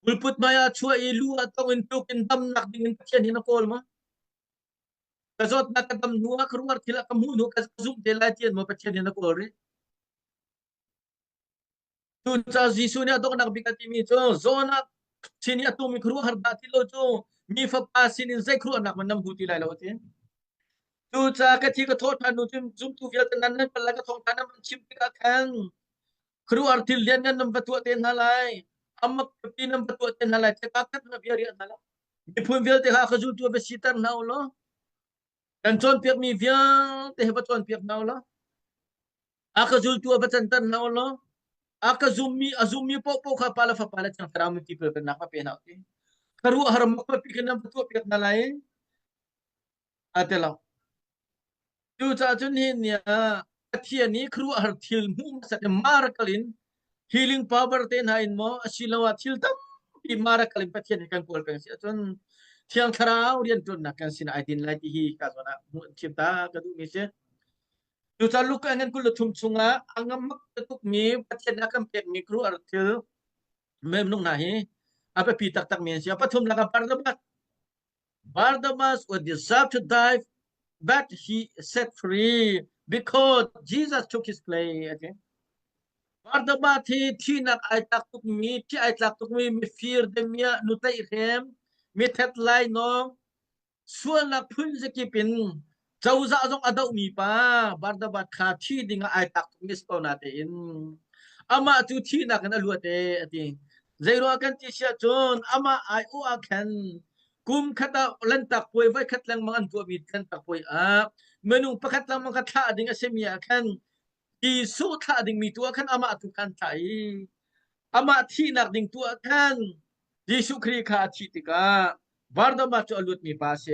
Pulput hmai ah chuah i lu ah tong in tuk in damnak ding in Pathian hi na kawl maw? Ka zawtnak ka dam hnu ah ka ruar thil ah ka hmuh hnu ka zumh te lai tian maw Pathian hi na kawl rih? Cucaah Jesuh nih a donghnak bik a timi cu zawnak sin i a tumi khuaruahhar dah ti lo cu mi fapa sin in zei khuaruahnak man nan hmu ti lai lo a ti. Cucaah ka thi ka thawh ṭhan hnu cun zumtu vialte nan nan kal lai ka thawng ṭhan nan van chim tikah khan Khuaruahhar thil lianngan nan va tuah te hna lai. Amak pipi nan va tuah te hna lai. Theka khat na bia riah hna lai. Miphun vialte kha ka zultu va siter hna u law kan cawnpiakmi vialte hi va cawnpiak hna u law a ka zultu va canter hna u law a ka zummi a zummi paohpaoh kha pa le fapa le thiang thlarau min tipil pennak va pe hna u ti. Khuaruahhar mak pipi khin nan va tuahpiak hna lai. A ti lo. Cucaah cun hi ni ah Pathian i khuaruahhar thil hmuh hmasat in miracle in healing power te hna in maw asiloah thil tampi miracle in Pathian hi kan kawl peng si ahcun Thiang Thlarau rianṭuannak kan sinah ai din lai ti hi ka zawn ah hmuh an thiam ta ka duhmi si. Cucaah Luka ngan 23 chungah a ngamak tukmi Pathian a kan pekmi khuaruahhar thil minung hna hi a biapi taktakmi an si. A pathum lakah Barnabas Barnabas was deserved to die, but he set free because Jesus took his place. Okay. Barnabas hi thihnak ai tlak tukmi, thi ai tlak tukmi mifir demia nutlaih hrem, mithet lai nawng, sualnak phun zakip in Cozah zong a dohmi pa Barnabas kha thi ding ah ai tlak tukmi si ko natein amah cu thihnak in a luat ee a ti. Zeiruang kan ti siah cun amah ai awh ah khan kum khat ah lantak puai voi khat lengmang an tuahmi lantak puai ah minung pakhat lengmang kha thlah ding a simi ah khan Jesuh thlah dingmi tu ah khan amah tu khan thlah i amah thihnak ding tu ah khan Jesuh Khrih kha a thih tikah Barnabas cu a lutmi pa a si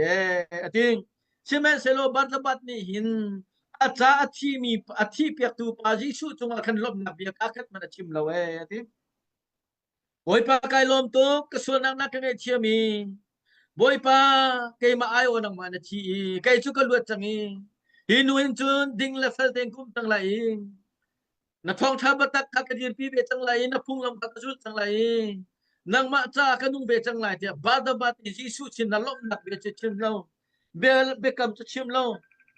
a ti. Sihmanhsehlaw Barnabas nih hin a ca a thimi a thihpiaktu pa Jesuh cungah khan lawmhnak bia kaa khat hmanh a chim lo ee a ti. Bawipa kai lawm tuk ka sualnak na ka ngaihthiam i Bawipa keimah ai aw nangmah na thi i kei cu ka luat cang i hi nu hin cun ding le fel tein kum cang lai i Na thawngṭha biatak kha ka dirpi ve cang lai i na phunglam kha ka zulh cang lai i nangmah caah ka nung ve cang lai tiah Barnabas nih Jesuh sin ah lawmhnak bia cu chim lo, bia biakam cu chim lo,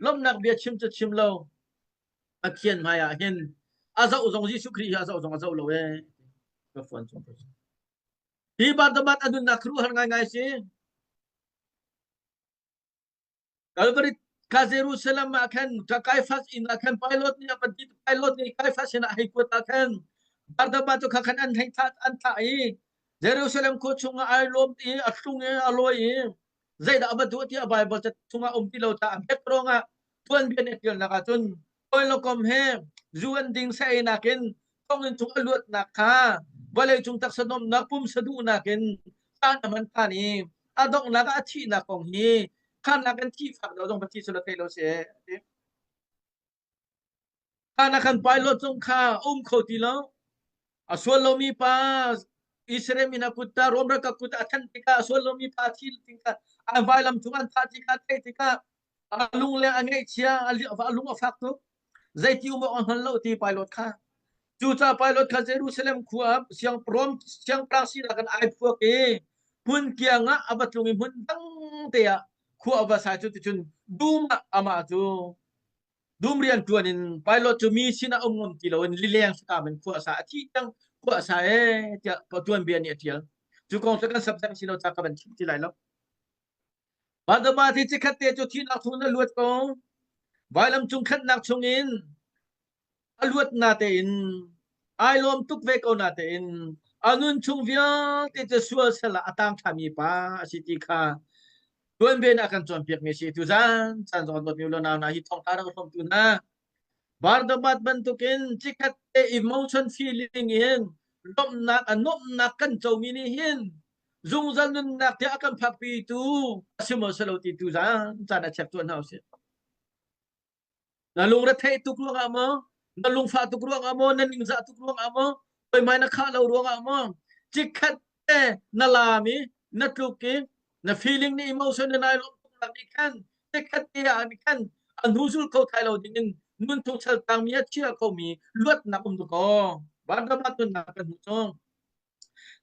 lawmhnak bia chim cu chim lo. Pathian hmaiah hin a zoh zong Jesuh Khrih hi a zoh zong a zoh lo ee. Ka fuan chung. Hi Barnabas a nunnak khuaruahhar ngaingai si. Calvary kha Jerusalem ah khan Caiaphas inn ah khan Pilate nih a van ti Pilate nih Caiaphas sinah hei kuat ah khan Barnabas cu kha khan an hei thah an thah i Jerusalem khua chungah ai lawm i a tlung i a lawi i zeidah a va duh tiah Bible ca chungah um ti lo caah biak ruangah tuanbia nih a ṭialnak ahcun hawilokom he zu an ding sa ei nakin thonginn chung a luatnak kha vawleicung taksa nuamhnak pumsa duhnak in caan a hman ṭhan i a donghnak ah a thihnak kong hi khanak in thih fak deuh zong va thi sula thei lo si ti. Khana khan pilot zong kha um kho ti lo. A sual lomi pa Israel mi hna kut ta Rom ralkap kut a than tikah a sual lomi pa thi tikah a vailam cung an thah tikah theih tikah a lung le a ngaihchia a lung a fak tuk. Zeiti um awk a hngal lo ti pilot kha. Cucaah Pilate kha Jerusalem khua ah siang Rom siangpahrang sinak in ai phuak i hmun kiang ah a va tlung i hmun dang te ah khua a va sai. Cu ticun dum ah amah cu dum rian ṭuan in Pilate cu mi sinah um ngam ti loin lileng sakam in khua a sa. A thih tiang khua a sa ee tiah tuanbia nih a ṭial. Cu kong cu kan subject si lo ca ka van chim ti lai lo. Barnabas hi chikkhat te cu thihnak chung in a luat ko. Vailam cung khenhnak chungin a luat na tein ai lawm tuk ve ko na tein a nun chung vialte cu sual sal ah a tang ṭhami pa a si ti kha tuanbia in a kan cawnpiakmi a si. Tuzan caan zong dawtmi u le nau hna hi thawngṭha rak hrawmtu hna Barnabas bantukin chikkhat te emotion feeling in lawmhnak a nuamhnak kan comi nih hin zungzal nunnak tiah a kan phakpitu a si maw si lo ti tuzan caan a check tuah hna usih. Na lungretheih tuk ruangah maw, na lungfah tuk ruangah maw, na ningzah tuk ruangah maw, hmai na khah lo ruangah maw, chikkhat te na laam i na tluk i na feeling na emotion na nai lawm tuk nak nih khan chikkhat te ah khan a hnu zul kho thai lo ding in nun chung chaltang mi a chia khomi luatnak um ko. Barnabas nunnak kan hmuh cang.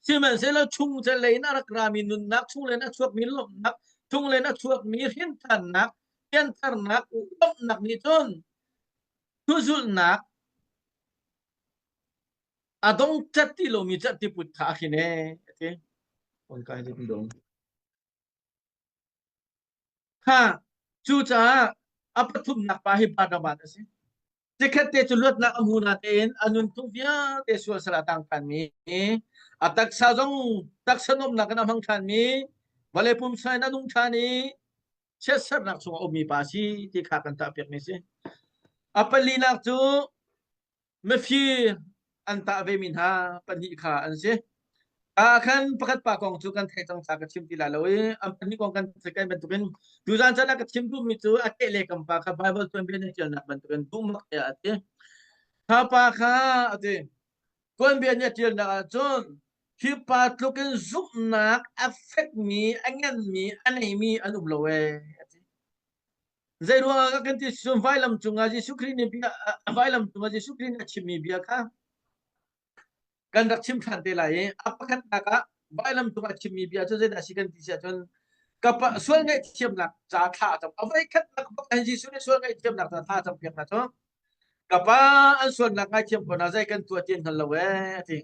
Sihmanhsehlaw chungtel lei in a rak rami nunnak, chunglei in a chuakmi lawmhnak, chunglei in a chuakmi hrinthannak, piantharnak, lawmhnak nih cun hnuzulhnak a dong cat ti lomi cat ti put kha a hrin ee a ti. On kai dong. Kha cucaah a pathumnak pa hi Barnabas a si. Chikkhat te cu luatnak a hmu natein a nunphung vialte sual sal a tang ṭhanmi, a taksa zong taksa nuamhnak in a hmang ṭhanmi, vawlei pumsa in a nung ṭhan i chiatserhnak chungah a ummi pa a si ti kha kan tahpiakmi a si. A palinak cu mifir an tah vemi hna pahnih kha an si. Ah khan pakhat pa kong cu kan theih cang ca ka chim ti lai lo i an pahnih kong kan theih bantukin tuzan caan ah ka chim duhmi cu a keh le kam pa kha Bible tuanbia na ṭialnak bantukin duhmak tiah a ti. Kha pa kha a ti. Tuanbia nih a ṭialnak ahcun hi pa tluk in zumhnak a fekmi, a nganmi, a neimi an um lo ee a ti. Zei ruangah ka kan ti cun vailam cungah Jesuh Khrih nih bia vailam cungah Jesuh Khrih nih a chimmi bia kha kan rak chim ṭhan te lai i a pakhatnak ah vailam cung a chimmi bia cu zeidah a si kan ti si ahcun ka pa sual ngaihthiamnak ca thla a cam a voikhatnak bak hin Jesuh nih sual ngaihthiamnak ca thla a campiak hna cu ka pa an sualnak ngaithiam ko hna zei kan tuah ti an hngal lo ee a ti.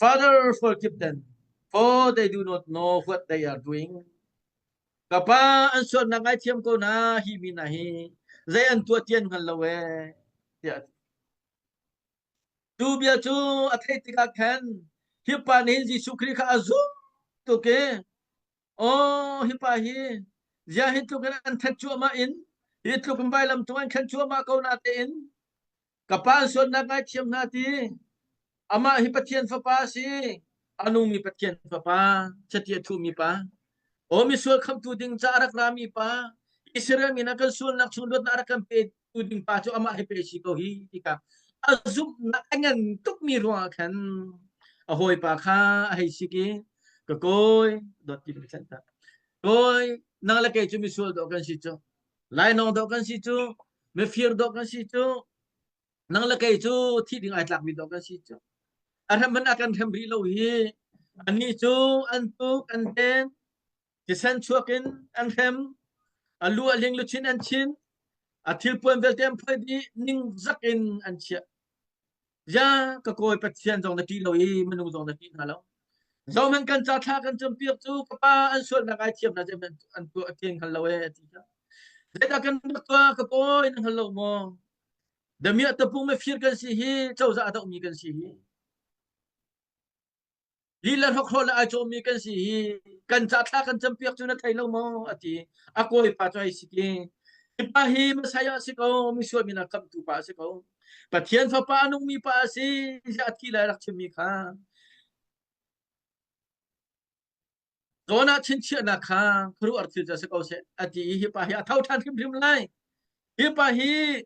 Father, forgive them, for they do not know what they are doing. Ka pa an sualnak ngaithiam ko hna hi mi hna hi zei an tuah ti an hngal lo ee tiah a ti. Cu bia cu a theih tikah khan hi pa nih hin Jesuh Khrih kha a zumh tuk i aw hi pa hi ziah hi tluk in an that cuahmah in hi tluk in vailam cung an khen cuahmah ko na tein ka pa an sualnak ngaithiam hna ti amah hi Pathian fapa a si a nungmi Pathian fapa chiti a thuhmi pa aw misual khamtu ding ca a rak rami pa Israel mi hna kan sualnak chung luatnak a rak kan pe tu ding pa cu amah hi pe si ko hi tika a zumhnak a ngan tukmi ruangah khan a hawipa kha a hei sik i ka kawi dawt ti ka ta kawi nang le kei cu misual dawh kan si cu lainawng dawh kan si cu mifir dawh kan si cu nang le kei cu thi ding ai tlakmi dawh kan si cu a hrem man a kan hrem rih lo hi annih cu an tuk an den Thisen chuak in an hrem, a lu a ling luchin an chin, a thilpuan vialte an phoih dih, ningzak in an chiah. Ya ka kawi Pathian zong na ṭih lo i minung zong na ṭih hna lo. Zohhmanh kan ca thla kan campiak cu ka pa an sualnak ai thiam hna zeihmanh an tuah a thiang hngal lo ee a ti kha. Zeidah kan rak tuah ka kawi na hngal lo maw? Damiah tapung mifir kan si hi cozah a dohmi kan si hi. Lila hlokhrol le ai cawmmi kan si hi kan ca thla kan campiak cu na thei lo maw a ti. A kawipa cu ai sik i hi pa hi Messiah a si ko, misual min a khamhtu pa a si ko. Pathian fapa a nungmi pa a si, a thi lai rak chimmi kha. Jonah chinchiahnak kha khuaruahhar thil cu a si ko seh a ti i hi pa hi a tho ṭhan hrimhrim lai. Hi pa hi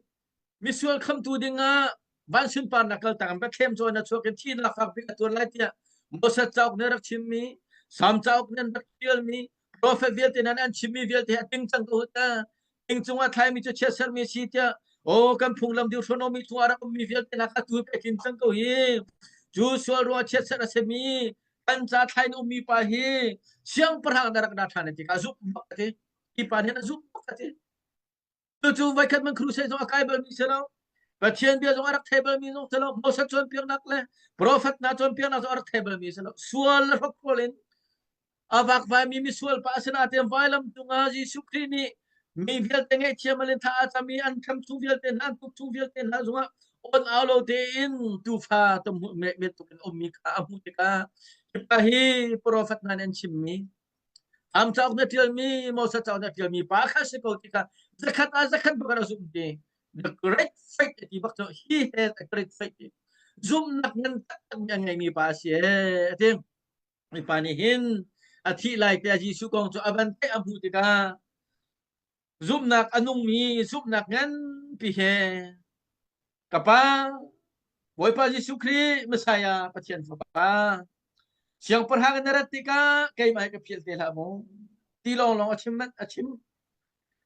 misual khamtu dingah van sunparnak kaltak in Bethlehem cawn a chuak i thihnak fakpi a tuar lai tiah Moses cauk nih a rak chimmi, Salm cauk nih an rak ṭialmi, profet vialte nih an chimmi vialte hi a ting cang ko ta. Ting cungah thlaimi cu chiatserhmi a si tiah. O kan phunglam Deuteronomy chung ah rak ummi vialte hna kha tu pe tlin cang ko hi. Cu sual ruang chiatserh a simi kan ca thlain ummi pa hi siangpahrang na rak na ṭhan ti ka zumh bak a ti. Hi pa nih a zumh bak a ti. Cucu voikhat man crusade zong a kai balmi si lo. Pathian bia zong a rak thei balmi zong si lo. Moses cawnpiaknak le prophet hna cawnpiaknak zong a rak thei balmi si lo. Sual le hrokhrawl in a vakvaimi misual pa asinain vailam cungah Jesuh Khrih nih mi vialte ngaihthiam alin tha a cam i an hrem chung vialte hna an tuk chung vialte hna zungah on au lo tein tufa tam bantuk in ummi kha a hmuh tikah hi pa hi profet hna nih an chimmi am cauk na ṭialmi Moses cauk na ṭialmi pa kha si ko ti kha zakhat ah zakhat bak a zumh ti the great faith ti bak cu he has a great faith zumhnak ngan taktak mi a ngeimi pa a si e ti Mipa nih hin a thih lai te Jesuh kong cu a van theih a hmuh tikah zumhnak a nungmi zumhnak nganpi he ka pa Bawipa Jesuh Khrih Messiah Pathian Fapa siangpahrang na rat tikah keimah hi ka philh te hlah mu ti lawnglawng a chim a chim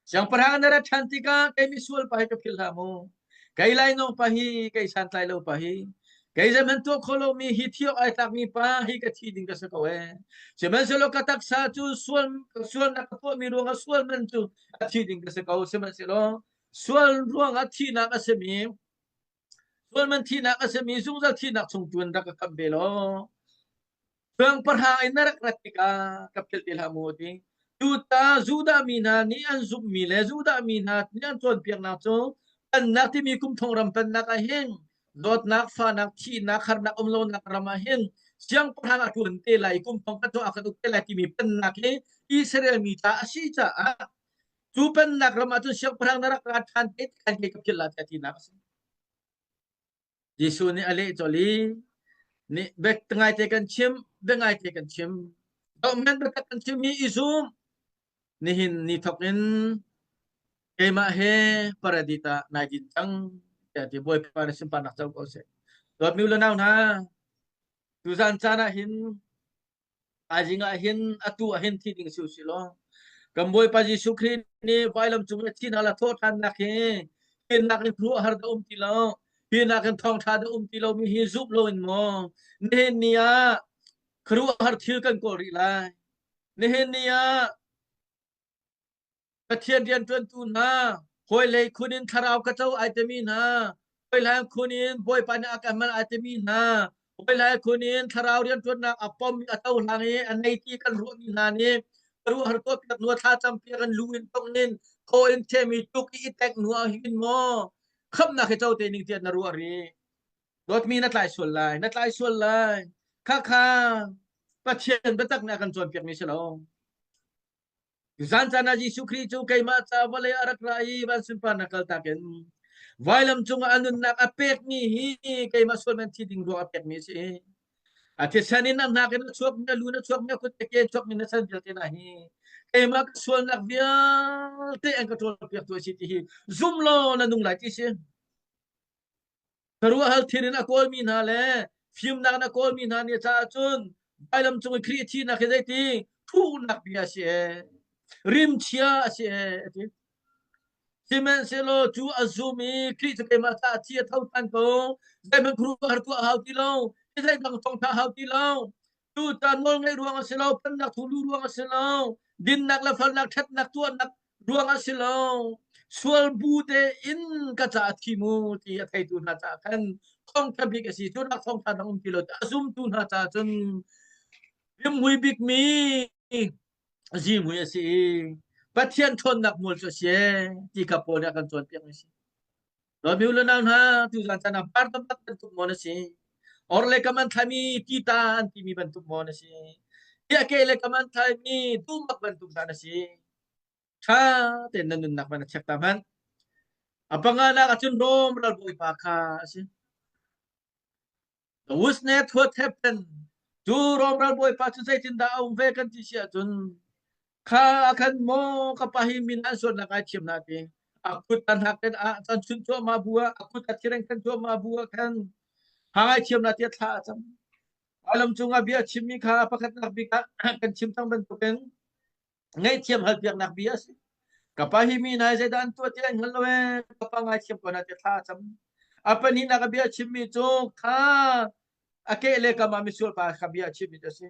Siangpahrang na rat ṭhan tikah kei misual pa hi ka philh hlah mu. Kei lainawng pa hi, kei santlai lo pa hi, kei zeihmanh tuah kho lomi hi thi awk ai tlakmi pa hi ka thi ding ka si ko ee. Sihmanhsehlaw ka taksa cu sual sualnak ka tuahmi ruangah sual man cu a thi ding ka si ko. Sihmanhsehlaw sual ruangah thihnak a simi sual man thihnak a simi zungzal thihnak chung tu in rak ka khamh ve law Siangpahrang in na rak rat tikah ka philh ti hlah mu a ti. Cuta Judah mi hna nih an zumhmi le Judah mi hna nih an cawnpiaknak cu pennak timi kum thong ram pennak ah hin dawtnak, fahnak, thihnak, harnak um lonak ram ah hin siangpahrang a ṭuan te lai, kum thong khat chung a kan uk te lai timi pennak hi Israel mi ca a si caah cu pennak ram ah cun siangpahrang na rak ra ṭhan te tikhan kei ka philh la tiah tinak a si. Jesuh nih a leh colh i, nih bek ngaite kan chim, bia ngaite kan chim. Dohman biatak kan chim i i zum. Nihin ni thawk in keimah he paradis ah nai din cang tiah ti Bawipa na sunparnak co ko seh. Dawtmi u le nau hna, tuzan caan ah hin Thaizing ah hin atu ah hin thi ding si usih law kan Bawipa Jesuh Khrih nih vailam cung i thihnak le thawhṭhannak hi hinak in khuaruahhar dah um ti lo hinak in thawngṭha dah um ti lomi hi zumh loin maw nihin ni ah khuaruahhar thil kan kawl rih lai nihin ni ah Pathian rianṭuantu hna, hawilei khun in thlarau ka co ai timi hna, hawilai khun in Bawipa nih a ka hman ai timi hna, hawilai khun in thlarau rianṭuannak a pom a cohlang i a nei ti kan ruahmi hna nih khuaruahhar tuahpiak hnu thlacam piak in lu in tong in thaw in themi tuk i i tek hnu ah hin maw khamhnak hi co te ning tiah na ruah rih. Dawtmi na tlai sual lai, na tlai sual lai. Khakha Pathian biatak nih a kan cawnpiakmi si lo. Zan caan ah Jesuh Khrih cu keimah ca vawlei a rak ra i van sunparnak kaltak in vailam cungah a nunnak a pekmi hi keimah sualman thi ding ruang a pekmi a si. A thisen in a hnak in a chuakmi, a lu in a chuakmi, a kut le ke chuakmi na san vialte hna hi keimah ka sualnak vialte an ka ṭawlpiaktu a si ti hi zum law na nung lai ti si. Khuaruahhar thil in a kawlmi hna le fimnak in a kawlmi hna nih caah cun vailam cung i Khrih thihnak hi zeiti thuhnak bia a si ee, rimchia a si ee, a ti. Sihmanhsehlaw cu a zum i Khrih cu keimah caah thi a tho ṭhan ko, zeihmanh khuaruahhar tuah a hau ti lo, zeidang thawngṭha a hau ti lo, Tutan nawlngaih ruang a si lo, pennak thulu ruang a si lo, dinnak le felnak ṭhatnak tuahnak ruang a si lo. Sual bu te in ka ca a thi mu ti a theitu hna caah khan thawngṭha bik a si. Cu nak thawngṭha dang um ti lo. A zumtu hna caah cun rimhmui bikmi zihmui a si i Pathian ṭhawnnak mual cu a si ee ti kha Paul nih a kan cawnpiakmi a si. Dawtmi u le nau hna, tuzan caan ah par tamtak bantuk maw na si? Or le kam an thlaimi tita an timi bantuk maw na si? Tiah ke le kam an thlaimi duhmak bantuk dah na si? Ṭha tein na nunnak man a check ta hmanh. A panganak ahcun Rom ralbawipa kha a si. The witness what happened? Cu Rom ralbawipa cu zeitindah a um ve kan ti si ahcun kha khan maw ka pa hi min an sualnak ai thiam na ti. A kut an hak in a chan chun cuahmah bu ah a kut a thireng khan cuahmah bu ah khan ha ngai thiam na ti thla a cam. Alam cungah bia chimmi kha pakhatnak bik ah kan chim cang bantukin ngaihthiam halpiaknak bia a si. Ka pa hi mi nai zeidah an tuah ti an hngal lo ee. Ka pa ngaithiam ko na ti thla a cam. A pahnihnak a bia chimmi cu kha a ke le kam ah misual pa kha bia a chimmi cu a si.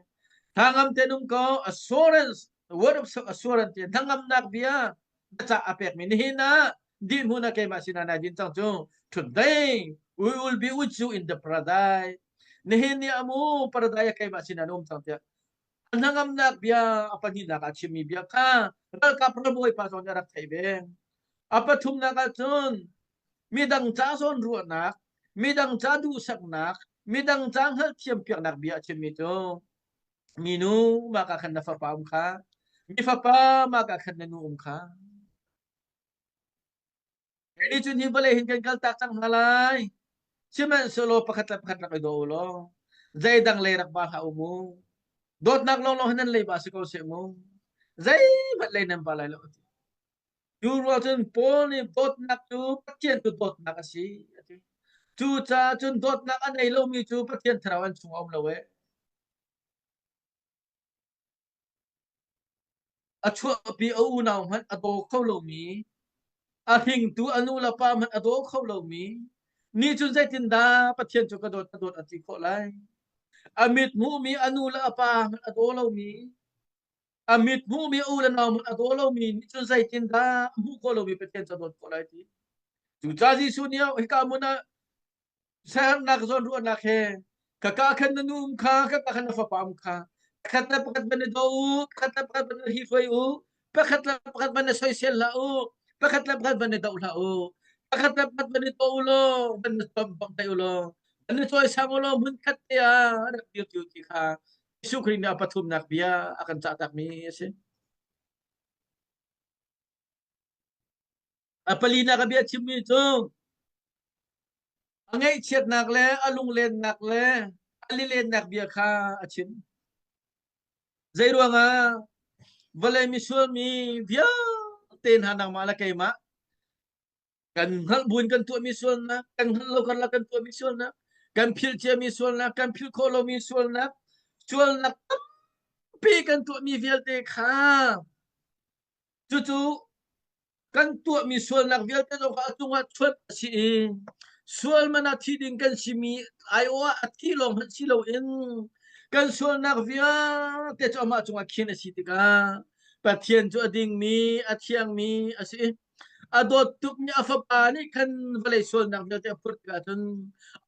Hnangam te um ko assurance word of assurance ti hnangamnak bia na ca a pekmi nihin ah dinhmun ah keimah sinah nai din cang cu today we will be with you in the paradise nihin ni amu paradise ah keimah sinah na um cang tiah a hnangamnak bia a pahnihnak ah chimmi bia kha ralkap ralbawi pa zong nih a rak theih ve. A pathumnak ah cun midang ca zawn ruahnak, midang ca duhsaknak, midang ca hngalhthiam piaknak bia a chimmi cu minu mah ka khan na fapa um kha, mi fapa mah ka khan na nu um kha. Ni cun hi vawlei hin kan kaltak cang hna lai. Sihmanhsehlaw pakhat le pakhat rak i daw u law zeidang lei rak ba hlah u mu. Dawtnak lawnglawng hi nan leiba si ko seh mu. Zeihmanh lei nan ba lai lo. Cu ruang cun Paul nih dawtnak cu Pathian cu dawtnak a si a ti. Cucaah cun dawtnak a nei lomi cu Pathian thlarau an chung a um lo ee. A chuahpi a unau hmanh a daw kho lomi, a hringtu a nu le pa hmanh a daw kho lomi, nih cun zeitindah Pathian cu ka dawt ka dawt a ti khawh lai? A mit hmuhmi a nu le a pa hmanh a daw lomi, a mit hmuhmi a u le nau hmanh a daw lomi nih cun zeitindah a hmuh khawh lomi Pathian cu a dawt khawh lai ti? Cucaah Jesuh nih hika hmun ah Siaherhnak zawnruahnak he ka ka khan na nu um kha, ka ka khan na fapa um kha. Pakhat le pakhat van i daw u, pakhat le pakhat van i hruai u, pakhat le pakhat van i soisel hlah u, pakhat le pakhat van i doh hlah u, pakhat le pakhat van i daw u law, van i bawmh u law, van i cawisang u law hmunkhat te ah rak dir ti u ti kha Jesuh Khrih nih a pathumnak bia a kan cahtakmi a si. A palinak a bia chimmi cu a ngaihchiatnak le a lunglennak le a lilennak bia kha a chim. Zeiruangah vawlei misual mi vialte hna nangmah le keimah kan hngalh buin kan tuahmi sualnak, kan hngalh lo karlak kan tuahmi sualnak, kan philh ciami sualnak, kan philh khawh lomi sualnak, sualnak tampi kan tuahmi vialte kha cucu kan tuahmi sualnak vialte zong kha a cungah chuan a si i sual man ah thi ding kan simi aiawh ah a thi lawng hmanh si loin kan sualnak vialte cu amah cungah khin a si tikah Pathian cu a dingmi a thiangmi a si i a dawt tukmi a fapa nih khan vawlei sualnak vialte a phurh tikah cun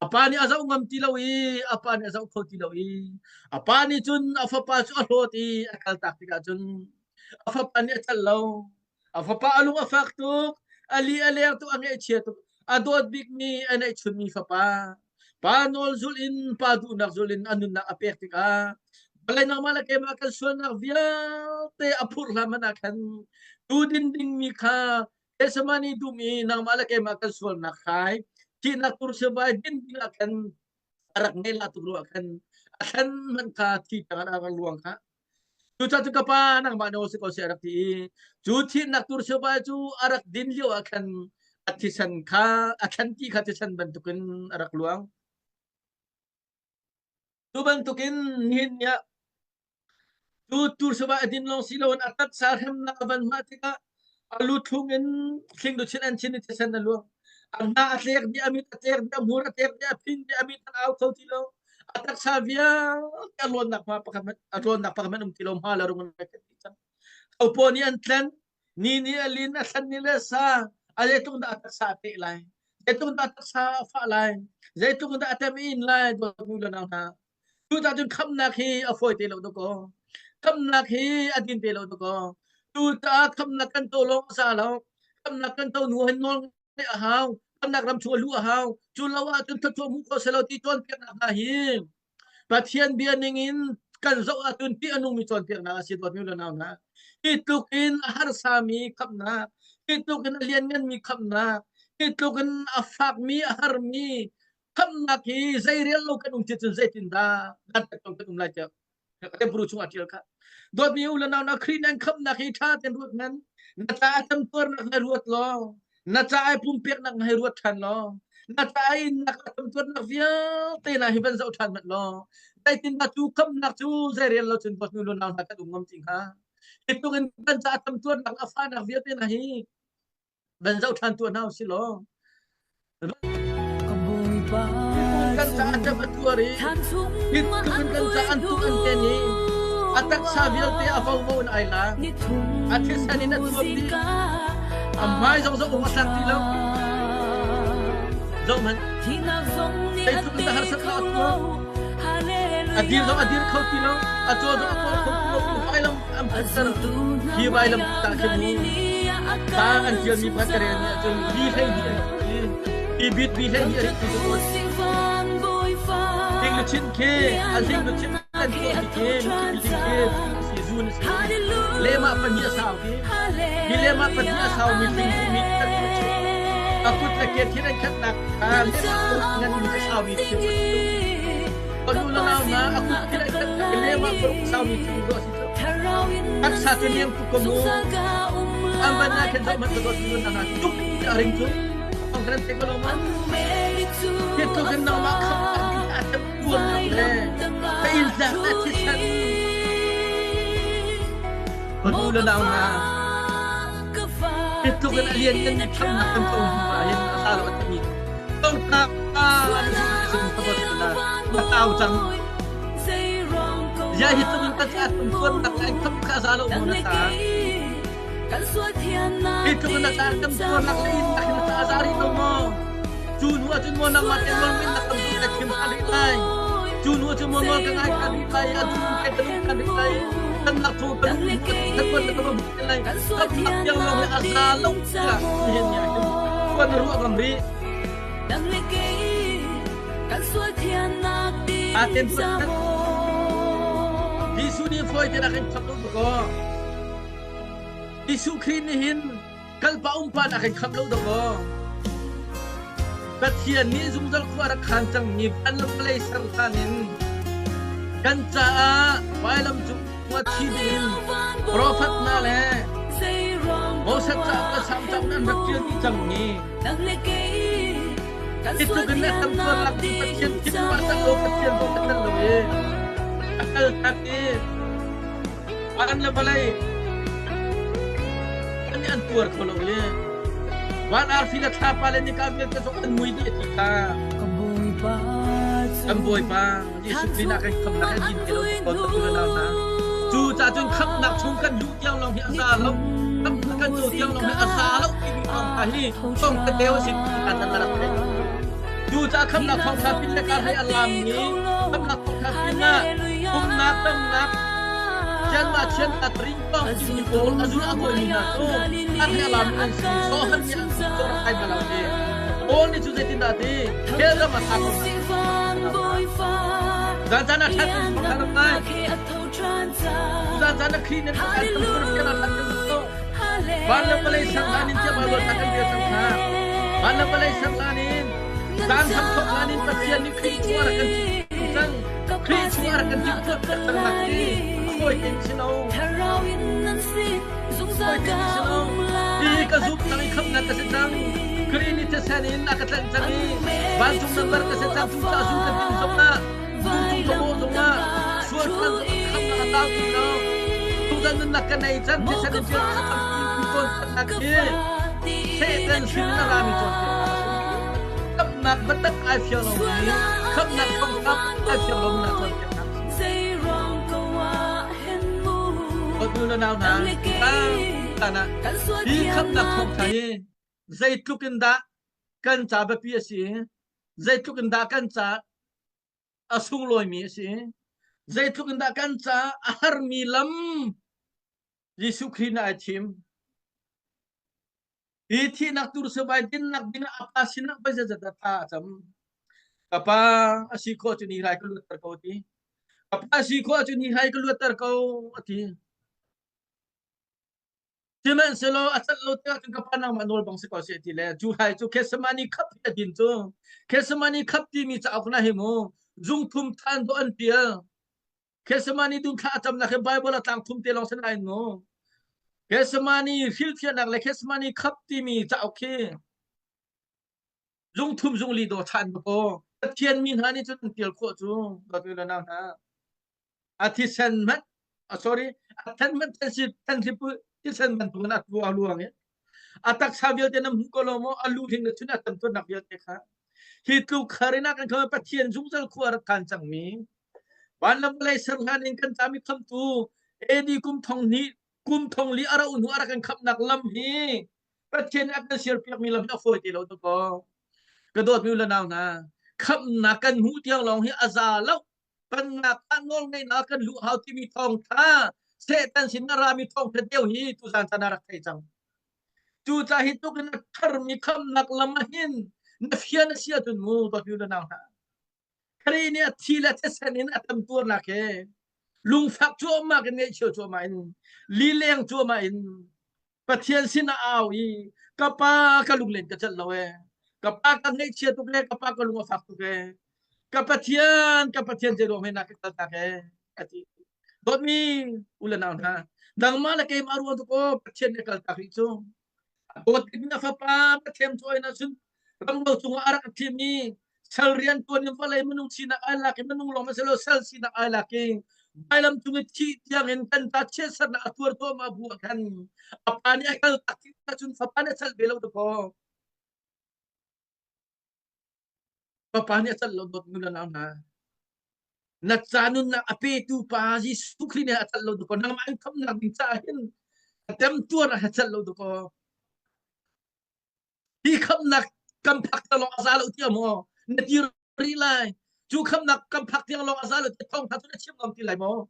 a pa nih a zoh ngam ti lo i a pa nih a zoh kho ti lo i a pa nih cun a fapa cu a hlawt i a kaltak tikah cun a fapa nih a celh lo. A fapa a lung a fak tuk, a li a leng tuk, a ngaihchia tuk. A dawt bikmi a neihchunmi fapa. Pa nawl zulh in, pa duhnak zulh in a nunnak a pek tikah vawlei nangmah le keimah kan sualnak vialte a phurh hlan hmanh ah khan tu din dingmi kha Gethsemane dum i nangmah le keimah kan sualnak khai thihnak tur sivai din ding ah khan a rak ngei la tuk ruah khan a thlan hmanh kha thi tang ah a luang kha. Cucaah cu ka pa nangmah nawl si ko seh a rak ti i cu thihnak tur sivai cu a rak din lio ah khan a thisen kha a thlan ti kha thisen bantukin a rak luang. Cu bantukin nihin ni ah cu tur sivai a din lawng si loin a taksa hremnak a van hmah tikah a lu thlung in thling luchin an chin i thisen a luang. A hna a tlek dih, a mit a tlek dih, a hmur a tlek dih, a phin dih, a mit an au kho ti lo. A taksa vialte a lawnnak hma pakhat hmanh a lawnnak pakhat hmanh um ti lo hma le rung an rak ti cang. Thopaw nih an tlen, ni nih a lin, a thlan ni le sa, a zeitluk dah a taksa a peh lai, zeitluk dah a taksa a fah lai, zeitluk dah a tem in lai, dawtnu le nau hna. Cucaah cun khamhnak hi a fawi te lo dakaw. Khamhnak hi a din te lo dakaw. Cucaah khamhnak kan to lawng a sa lo. Khamhnak kan to hnu hin nawl ngeih a hau. Khamhnak ram chung a luh a hau. Cu lo ahcun thluachuah hmuh khawh si lo ti cawnpiaknak hna hi Pathian bia ning in kan zoh ahcun tih a nungmi cawnpiaknak a si dawtmi le nau hna. Hi tluk in a harsami khamhnak, hi tluk in a liannganmi khamhnak, hi tluk in a fakmi, a harmi khamhnak hi zeirel lo kan um ti cun zeitindah dantat kan um lai tiah Hebrew chung ah ṭial kha. Dawtmi u le nau na Khrih nan khamhnak hi ṭha tein ruat nan na ca a temtuarnak na ruat law na ca ai pumpeknak na hei ruat ṭhan law na ca ai innak a temtuarnak vialte na hi van zoh ṭhan hmanh law zeitindah cu khamhnak cu zeirel lo cun dawtmi u le nau hna kan um ngam ti hnga. Hi tluk in kan ca tam tuarnak a fahnak vialte hna hi van zoh ṭhan tuah hna usih law Ka Bawipa kan ca a ṭap a tuar i thlan chung hi tluk in kan ca an tuk an ten i a taksa vialte a vovo in ai la ni thum a thisen in a thuam dih zingka a hmai zong zong um a tlak ti lo zoh hmanh Thihnak zong nih a zeitluk in dah tei harsatnak kho a lo tuar a dir zong a dir kho ti lo a caw zong a kawl kho ti lo vailam an A phutter zultu hna hi vailam hmaiah tah khi mu Galilee ah a ta kal an tialmi pakhat ka rel ni ahcun bi 12 an rak ti i bit bi 12 a rik ti Thangṭhat cu u sih van Bawipa hling luchin khi a hling luchin an tuahmi khi building khi si zun a si lehmah pahnih a sau khi hi lehmah pahnih a saumi hling cu mi kan a kut le ke thil an khatnak kha lehmah paruk ngan in a saumi thil a si ka nu le nau hna a kut thil an khatnak lehmah paruk saumi thil ruah si cu taksa cu niam tuk ko mu an ban na khen zoh hmanh ka dawt mi na tuk a ring cu ong kan te ko lo ma hi tluk in nangmah kham a tem tuan le ka in tlak le thisen ka nu le nau hna hi tluk in a lian kan mi khamnak kan ko hnu ah hin a sa lo a timi tongka na tau cang ya hi tluk in ka ca tum tuan nak le kham kha za lo mu na ta hi tluk in na ca kam tuan nak le in nak na ca za ri lo mo cu nu ahcun maw nangmah te nawl min na kam duh na thim kha rih lai cu nu ahcun maw nawl ka ngai kha rih lai a duh ke ka duh kha rih lai kan nak thu ka duh ka tuan ka tuan te lai kam nak tiang lawng hi a za lo tiah nihin ni ah hin tuan ruah ngam rih aa ten tuan Jesuh nih fawi te nak in khap lo ko Jesuh Khrih nih hin kalpa umpa nak in khap lo dawkaw Pathian nih zungzal khua rak khan cangmi van le vawlei ser hlan in kan caah vailam cung ah thi dingin profet hna le Moses cauk le Salm cauk an rak ṭial dih cangmi hi tluk in a tam tuar lak cu Pathian thinlung ah cang lo Pathian zong a tel lo i a kal tak i Van le vawlei an an tuar kho lo i van arfi le thlapa le nika vialte zong an mui dih a ti kha kan Bawipa Jesuh Khrih nak kan khamnak an din ti lo ko tu le nau hna cu ca cun khamnak chung kan luh tiang lawng hi a za lo khamnak kan cu tiang lawng hi a za lo timi kong kha hi tong ka deu a si kan nan rak theih cu ca khamnak thawngtha pin le kar hei a lam mi khamnak thawngtha pin ah pumnak damnak Chianma chian a ring tong timi pawl a zul a kawimi hna cu an he alam an si sohan nih an si cawr ai bal ti Paul nih cu zeitindah ti hell ram a thlak zan zan a that in thong ram lai zan zan a kri nan kan tam sur kan a that kan so van le palei sang lan in tia Bible ta kan bia sang kha van le palei sang lan in zan tham thok lan in Pathian nih Khrih chuar kan cang Khrih chungah rak kan timhtuah piak cang nak hi khawi tin si lo. Khawi tin si lo. Ti ka zumh cang i khamhnak ka si cang. Khrih nih thisen in a ka tlanh cang i vancung member ka si cang. Cucaah zu ka din zongah, zu cung ka bawh zongah, sual than khamhnak a tau ti lo. Tuzan nunnak ka nei cang. Thisen in tial ka tam ti cawnpiaknak hi Satan sin in a rami cawnpiaknak a si. Khamhnak biatak ai fiang lomi, khamhnak thawngtha ai fiang lomi hna cawnpiaknak a si. Nu le nau hna, tan ah hi khamhnak thawngtha hi zeitluk in dah kan ca biapi a si, zeitluk in dah kan ca a sunglawimi a si, zeitluk in dah kan ca a harmi lam Jesuh Khrih nih ai thim. Hi thihnak tur sibai dinnak dingah a pa sinah voi zeizat dah thla a cam. Ka pa a si khawh cun hi hrai ka luatter ko a ti. Ka pa a si khawh cun hi hrai ka luatter ko a ti. Sihmanhsehlaw a cat lo tikah cun ka pa nangmah nawl bang si ko seh ti le cu hrai cu Gethsemane khap hi a din cu. Gethsemane khap timi cauk na hi mu zungthum than dawh an tial. Gethsemane dum thla a camnak hi Bible a tlang thum te lawng si nain mu. Gethsemane hrilhfiahnak le Gethsemane khap timi cauk hi zungthum zungli dawh than ko. Pathian mi hna nih cun an tial khawh cu dawt le nau hna. A thisen hmanh. Sorry, a then man then si then si pu thisen bantuk in a tu a luang i a taksa vialte na hmu ko lo maw? A lu hling na chun a temtuarnak vialte kha. Hi tluk kharin ah kan kha Pathian zungzal khua rak khan cangmi van le vawlei ser hlan in kan cami khamtu AD kum thong hnih kum thong li a rauh hnu a rak kan khamnak lam hi Pathian nih a kan siarpiakmi lam hi a fawi ti lo dakaw. Ka dawtmi u le nau hna, khamnak kan hmuh tiang lawng hi a za lo. Pennak ah nawlngeihnak kan luh hau timi thawngtha Satan sin a rami thawngtha deu hi tuzan caan ah rak thei cang. Cucaah hi tluk in a tharmi khamnak lam ah hin na fian a si ahcun mu dawtmi u le nau hna. Khrih nih a thi le thisen in a temtuarnak he lungfak cuahmah in ngaihchia cuahmah in lileng cuahmah in Pathian sin a au i ka pa ka lunglen ka celh lo ee ka pa ka ngaihchia tuk ee ka pa ka lung a fak tuk ee ka Pathian ka Pathian zei ruang na ka kaltak ee a ti dawtmi u le nau hna nangmah le keimah ruang tuk aw Pathian nih kaltak rih cu Dawt bikmi a fapa Pathian cawi ahcun ramlo cungah a rak thim i sal rian tuan in vawlei minung sinak ai lak i minung lawng si lo sal sinak ai lak i vailam cung i thih tiang in kan ta chiatsernak a tuar tuahmah bu ah khan a pa nih a kal tak ti ahcun fapa nih a chalh ve lo dakaw. Fapa nih a chalh lo dawt nu le nau hna. Na ca nunnak a petu pa Jesuh Khrih nih a chalh lo dakaw. Nangmah in khamnak ding caah hin a temtuar a chalh lo dakaw. Hi khamnak kan phak tiang lawng a za lo tiah maw na ti rih lai. Cu khamnak kan phak tiang lawng a za lo tiah thawngtha cu na chim ngam ti lai maw?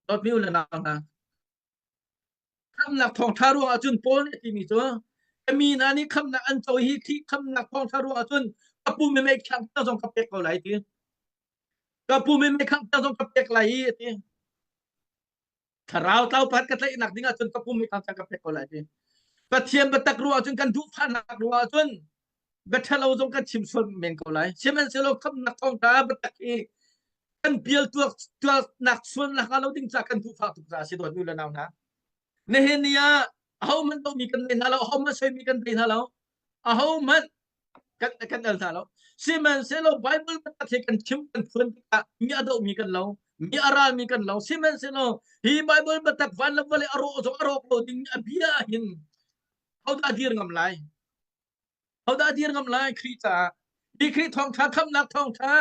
Dawtmi u le nau hna, Khamnak thawngṭha ruangah cun Paul nih a timi cu ka mi hna nih khamnak an co hi khi khamnak thawngṭha ruangah cun ka pum i meikhang tiang zong ka pek ko lai ti. Ka pum i meikhang tiang zong ka pek lai i a ti. Thlarau tlau pat ka tlaihnak ding ahcun ka pum meikhang tiang ka pek ko lai ti. Pathian biatak ruangah cun kan duhfahnak ruangah cun biaṭhalo zong kan chim sual men ko lai. Sihmanhsehlaw khamnak thawngṭha biatak hi kan pial tuaknak sualnak hnga lo ding ca kan duhfah tuk caah si dawt nu le nau hna. Nihin ni ah ahohmanh dohmi kan nei hna lo, ahohmanh soimi kan nei hna lo, ahohmanh kan kan al hna lo. Sihmanhsehlaw Bible biatak hi kan chim kan phuan tikah mi a dohmi kan lo, mi a ralmi kan lo. Sihmanhsehlaw hi Bible biatak van le vawlei a rawh zong a rawk lo ding a bia hin hodah dir ngam lai? Hodah dir ngam lai Khrih caah? Hi Khrih thawngṭha khamnak thawngṭha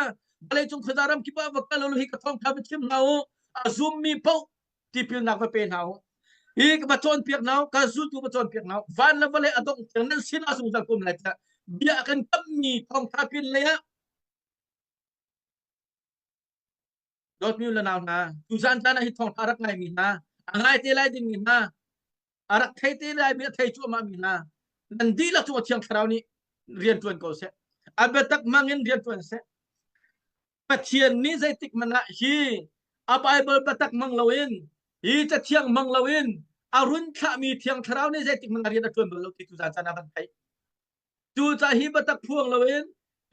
vawleicung khuaza ram kip ah va kal u hi ka thawngṭha va chim hna u. A zummi paoh tipilnak va pe hna u. Hi va cawnpiak hna u, ka zultu va cawnpiak hna u. Van le vawlei a dongh tiang nan sinah zungzal kum lai tiah bia a kan kammi thawngṭha pin lei ah Dawtmi u le nau hna, tuzan caan ah hi thawngṭha rak ngaimi hna, a ngai te lai dingmi hna, a rak thei te lai mi a thei cuahmah mi hna, nan dihlak cung Thiang Thlarau nih rian ṭuan ko seh. A biatak hmang in rian ṭuan seh. Pathian nih zeitik hmanh ah hi a Bible biatak hmang loin, hi cathiang hmang loin a run thlahmi Thiang Thlarau nih zeitik hmanh ah rian a ṭuan bal lo ti tuzan caan ah kan theih. Cucaah hi biatak phuang loin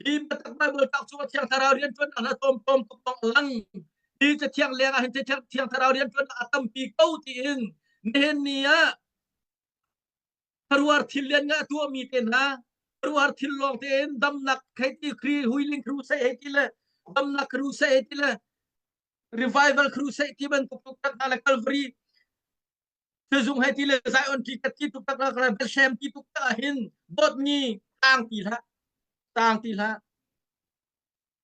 hi biatak Bible tak chung Thiang Thlarau rianṭuannak hna tlawmtlawm tuk lawng a lang. Hi cathiang leng ah hin Thiang Thlarau rianṭuannak a tampi ko tiin nihin ni ah khuaruahhar thil lian nga tuahmi te hna khuaruahhar thil lawng tein damnak hei ti healing crusade hei ti le damnak crusade hei ti le revival crusade ti bantuk tuk hna le Calvary Sizung he ti le Zion ti ka ti tuk tak la Bethlehem ti tuk tak hin dawtmi tang ti hlah tang ti hlah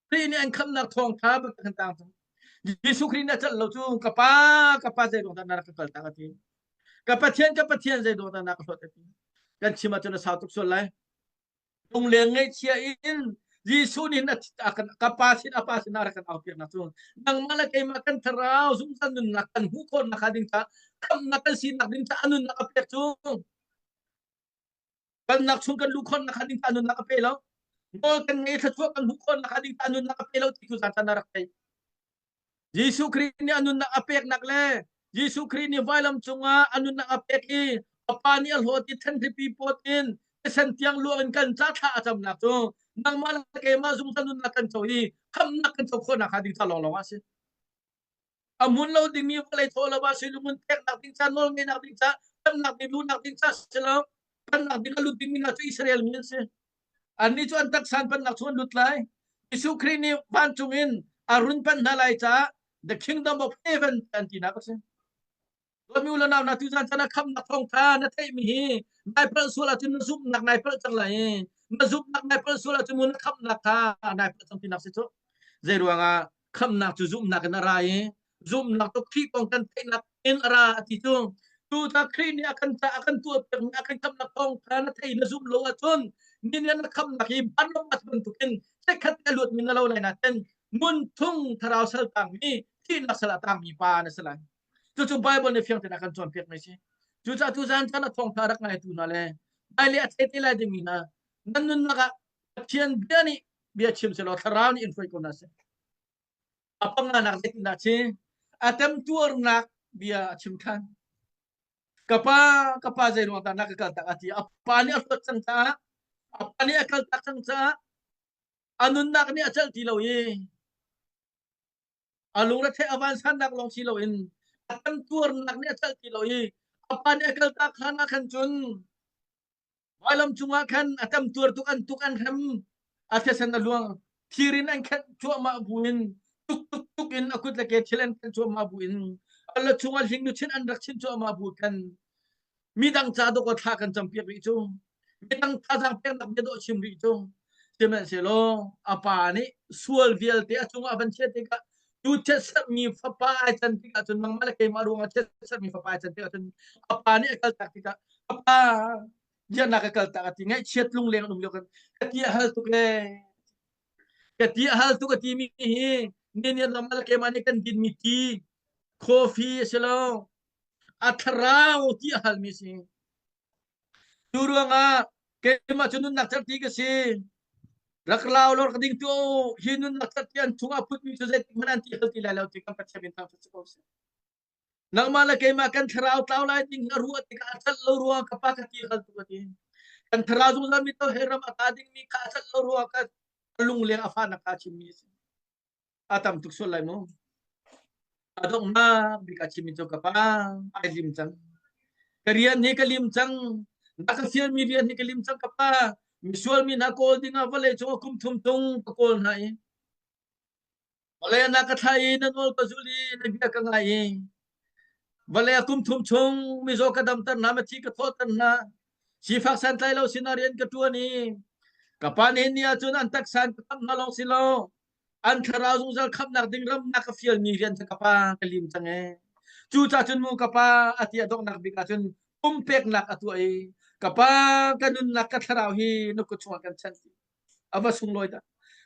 Khrih nih an khamnak thawngtha bak kan tang cang Jesuh Khrih na cal lo cu ka pa ka pa zei dawh dah na rak ka kal tak ati ka Pathian ka Pathian zei dawh dah na ka hlawt ati kan chim ahcun a sau tuk sual lai Lungleng ngaihchia in Jesuh nih ka pa sin a pa sin a rak kan aupiaknak cu nangmah le keimah kan thlarau zungzal nunnak kan hmuh khawhnak hnga ding caah khamhnak kan sinak ding caah a nunnak a pek cu kannak chung kan luh khawhnak hnga ding caah nunnak a pe lo nawl kan ngei thluachuah kan hmuh khawhnak hnga ding caah nunnak a pe lo ti tu zan caan a rak thei Jesuh Khrih nih a nunnak a peknak le Jesuh Khrih nih vailam cungah a nunnak a pek i a Pa nih a hlawt i thenhripi pawt in thisen tiang luang in kan ca thla a camnak cu nangmah le keimah zungzal nunnak kan co i khamhnak kan co khawhnak hnga ding ca lawnglawng ah a si. A hmun lo dingmi vawlei thaw lo ah silungun peknak ding ca nawl ngeihnak ding ca damnak ding luhnak ding ca si lo pannak ding a lut dingmi hna cu Israel mi an si. Annih cu an taksa an pannak chung an lut lai. Jesuh Khrih nih vancung in a run panh hna lai caah the kingdom of heaven an tinak a si. Dawtmi u le nau hna tuzan chan ah khamnak thawngtha na theihmi hi nai palh sual ahcun na zumhnak nai palh cang lai i na zumhnak nai palh sual ahcun na khamnak kha nai palh cang tinak si cu. Zei ruangah khamnak cu zumhnak in a ra i zumhnak cu Khrih kong kan theihnak in a ra a ti cu. Tu ta Khrih nih a kan ca a kan tuah piakmi a kan khamnak thawngtha na thei na zumh lo ahcun ni nih na khamnak hi Barnabas bantukin chikkhat te a luatmi na lo lai nain ngun thung thlarau sal tangmi thihnak sal a tangmi pa na si lai. Cucu Bible nih fiang tein a kan cawnpiak mi si. Cucaah tuzan caan a thawngtha rak ngaitu hna le hmailei a thei te lai dingmi hna nan nunnak ah Pathian bia nih bia chim selaw thlarau nih in hruai ko hna seh. A panganak zeitindah si? A temtuarnak bia a chim than. Ka pa, ka pa zei ruang dah na ka kaltak a ti. A pa nih a hlawt cang caah, a pa nih a kaltak cang caah a nunnak nih a celh ti lo i A lungretheih a vansannak lawng si loin a temtuarnak nih a celh ti lo i a pa nih a kaltak hlan ah khan cun vailam cungah khan a temtuar tuk an tuk an hrem a thisen a luang thir in an khenh cuahmah buin tuk tuk tuk in a kut le ke thil an khenh cuahmah buin a la chungah hling luchin an rak chin cuahmah bu khan midang ca dawk thla kan campiak rih cu midang thazaang peknak bia dawh chim rih cu sihmanhsehlaw a pa nih sual vialte a cungah a van chiah tikah tu chiatserhmi fapa ai can tikah cun nangmah le keimah ruangah chiatserhmi fapa ai can tikah cun a pa nih a kaltak tikah a pa biaknak a kaltak a ti ngaihchiat lungleng an um lio kan ka ti a hal tuk ee ka ti a hal tuk a timi hi ni nih nangmah le keimah nih kan dinmi ti coffee a si lo a thlarau ti a halmi si. Cu ruangah keimah cu nunnak cerhti ka si. Rak lau law rak ding tu hi nunnak cerhti an chungah putmi cu zeitik hmanh an ti hal ti lai lo ti kan Pathian min thangṭhat si ko seh. Nangmah le keimah kan thlarau tlau lai ding a ruah tikah a celh lo ruang ka pa ka ti hal tu ka ti. Kan thlarau zungzal mi to he ram a ta dingmi kha a celh lo ruang ka lungleng a fahnak kha chimmi a si. A tam tuk sual lai mu. A donghnak bik a chimmi cu ka pa ai lim cang. Ka rian hi ka lim cang. Na ka fialmi rian hi ka lim cang ka pa. Misual mi hna kawl ding ah vawlei cung ah kum thum tung ka kawl hna i vawlei ah na ka thlah i na nawl ka zul i na bia ka ngai i vawlei ah kum thum chung mizaw ka damter hna, mithi ka thawhter hna, sifak santlai lo sinah rian ka ṭuan i ka pa nihin ni ahcun an taksa in ka khamh hna lawng si lo an thlarau zungzal khamhnak ding ram na ka fialmi rian cu ka pa ka lim cang ee. Cucaah cun mu ka pa a ti a donghnak bik ahcun pumpeknak a tuah i ka pa ka nunnak ka thlarau hi na kut chungah kan chanh ti. A va sunglawi dah.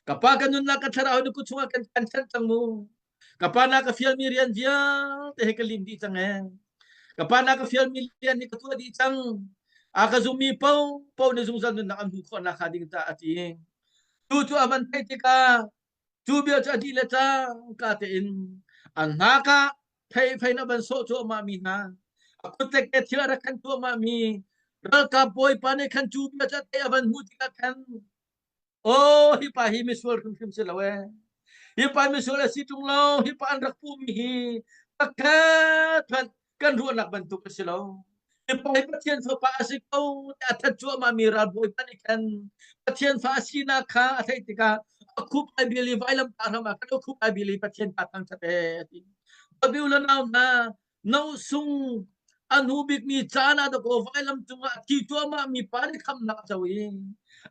Ka pa ka nunnak ka thlarau hi na kut chungah kan kan chanh cang mu. Ka pa na ka fialmi rian vialte hi ka lim dih cang ee. Ka pa na ka fialmi rian hi ka tuah dih cang. A ka zummi paoh paoh nih zungzal nunnak an hmuh khawh nakhnga ding caah a ti. Tu cu a van theih tikah cu bia cu a dih le cangka tein an hnak ah theifein a van sawh cuahmah mi hna a kut le ke thil a rak khan cuahmah mi ralkap bawipa nih khan cu bia cu a theih a van hmuh tikah khan aw hi pa hi misual hrimhrim si lo ee hi pa misual a si ṭung lo hi pa an rak puhmi hi pakhat hmanh kan ruahnak bantuk a si lo. Hi Pathian fapa a si ko tiah a that cuahmah mi ralbawi hmanh nih khan Pathian fa a sinak kha a theih tikah a khup ai bil i vailam tah hram ah khan a khup ai bil i Pathian pa thangṭhat ee a ti. Babi u le nau hna, no sung a hnu bikmi caan ah dakaw vailam cungah a thi cuahmah mi pa nih khamnak a co i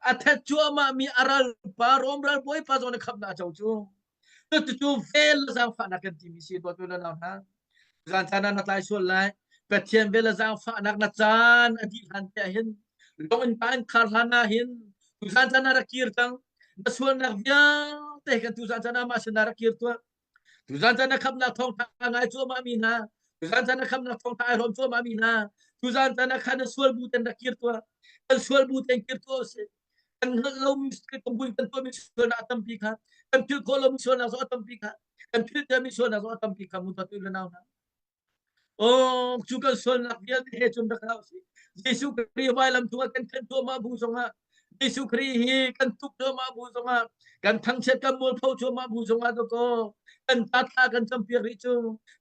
a that cuahmah mi a ralpa Rom ralbawi pa zong nih khamnak a co cu. Cucu vel le zaangfahnak kan timi si dawt u le nau hna. Zan caan ah na tlai sual lai. Pathian vel le zaangfahnak na caan a dih hlan te ah hin lung in pa in khar hlan ah hin tuzan caan ah rak kir cang. Na sualnak vialte kan tuzan caan ah mah sinah rak kir tuah. Tuzan caan ah khamnak thawngtha ngai cuahmah mi hna. Tuzan caan ah khamnak thawngtha ai hrawm cuahmah mi hna. Tuzan caan ah khan na sual bu ten rak kir tuah. Kan sual bu ten kir tuah usih. Kan hngalh lomi kan buin kan tuahmi sualnak a tampi kha kan philh khawh lomi sualnak zong a tampi kha kan philh ciami sualnak zong a tampi kha mu tu le nau hna Oh, cu kan sualnak vialte he cun rak hlah usih. Jesuh Khrih vailam cungah kan khen cuahmah bu zongah Jesuh Khrih hi kan tuk cuahmah bu zongah kan thangchiat kan mualpho cuahmah bu zongah dakaw kan ta thla kan campiak rih cu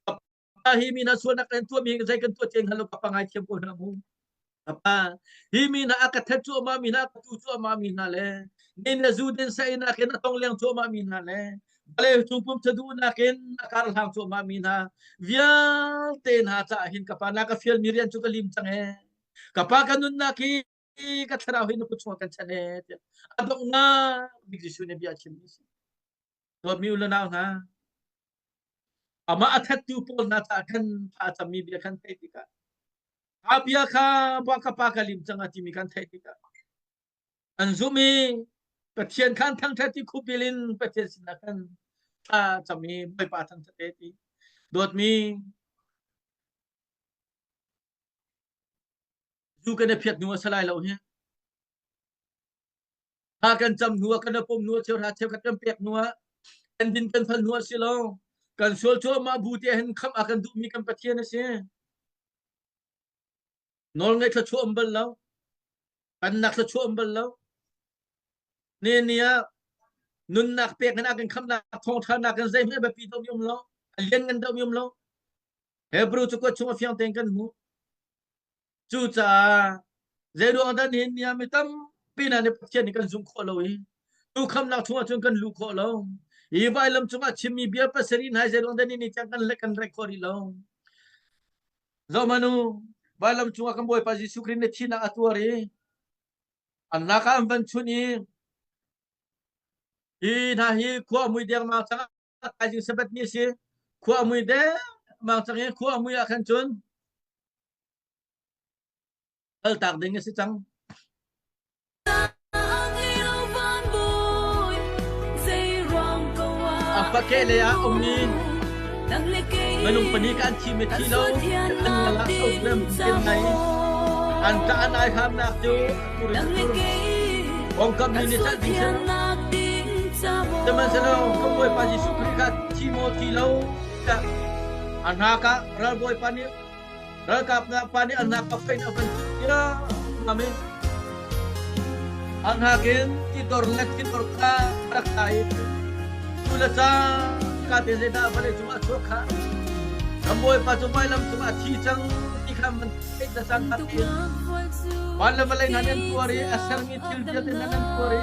Pa hi mi hna sualnak kan tuahmi zei kan tuah te hngal lo ka pa ngaithiam ko hna mu. Apa hi mi hna a ka that cuahmah mi hna a ka tu cuahmah mi hna le Ni na zu din sa in akin a tong leng cuahmah mi hna le vawlei cung pum duhnak in a kar hlang cuahmah mi hna vialte hna caah hin ka pa na ka fial mi rian cu ka lim cang ee. Ka pa ka nunnak hi ka thlarau hi na kut chungah kan chanh ee tiah a donghnak bik Jesuh nih bia a chimmi a si. Dawtmi u le nau hna, amah a thattu pawl hna caah khan thla a cammi bia khan theih tikah kha bia kha ba ka pa ka lim cang a timi kan theih tikah an zumh i Pathian khan thangṭhat i khupil in Pathian sinah khan thla cam i Bawipa thangṭhat e ti dawtmi zu kan i phiat hnu a si lai lo hi Thla kan cam hnu ah kan pum hnu ah cheuhra cheukhat kan pek hnu ah kan din kan fal hnu ah si lo kan sual cuahmah bu te hin khamh a kan duhmi kan Pathian a si. Nawl ngaih thluachuah um bal lo. Pannak thluachuah um bal lo. Ni ni ah nunnak pek in a kan khamhnak thawngṭha nak in zeihmanh a biapi deuhmi um lo. A lianngan deuhmi um lo. Hebrew cakuat chung a fiang tein kan hmuh. Cucaah zeiruang dah nihin ni ah mi tampi hna nih Pathian nih kan zumh khawh lo i tu khamnak chungah cun kan luh khawh lo. Hi vailam cungah chimmi bia pasarih hna hi zeiruang dah nihin ni tiang kan kan rek khawh rih lo. Zohhmanh u, vailam cungah kan Bawipa Jesuh Khrih nih thihnak a tuar i an nak ah an van chunh i hi hna hi khua mui dengmang cang thaizing Sabbath ni a si. Khua mui dengmang cang i khua mui ah khan cun kaltak ding a si cang. A pake lei ah ummi minung pahnih kan thi mi thi lo an lala problem tin nei an ta an ai hamnak cu kongkam mi nih chan ding seh sihmanhsehlaw kan Bawipa Jesuh Khrih kha thi maw thi lo tiah a hna ka ral bawipa nih Ralkap pa nih an hak fein a van tiah ngam i an hak in tidor le tidor kha rak ta i tu le cang ka te zeidah vawlei cungah a chuak kha kan bawipa cu vailam cungah a thi cang ti kha man theih da cang kha tiin van le vawlei hna an tuar i a sermi thil vialte hna an tuar i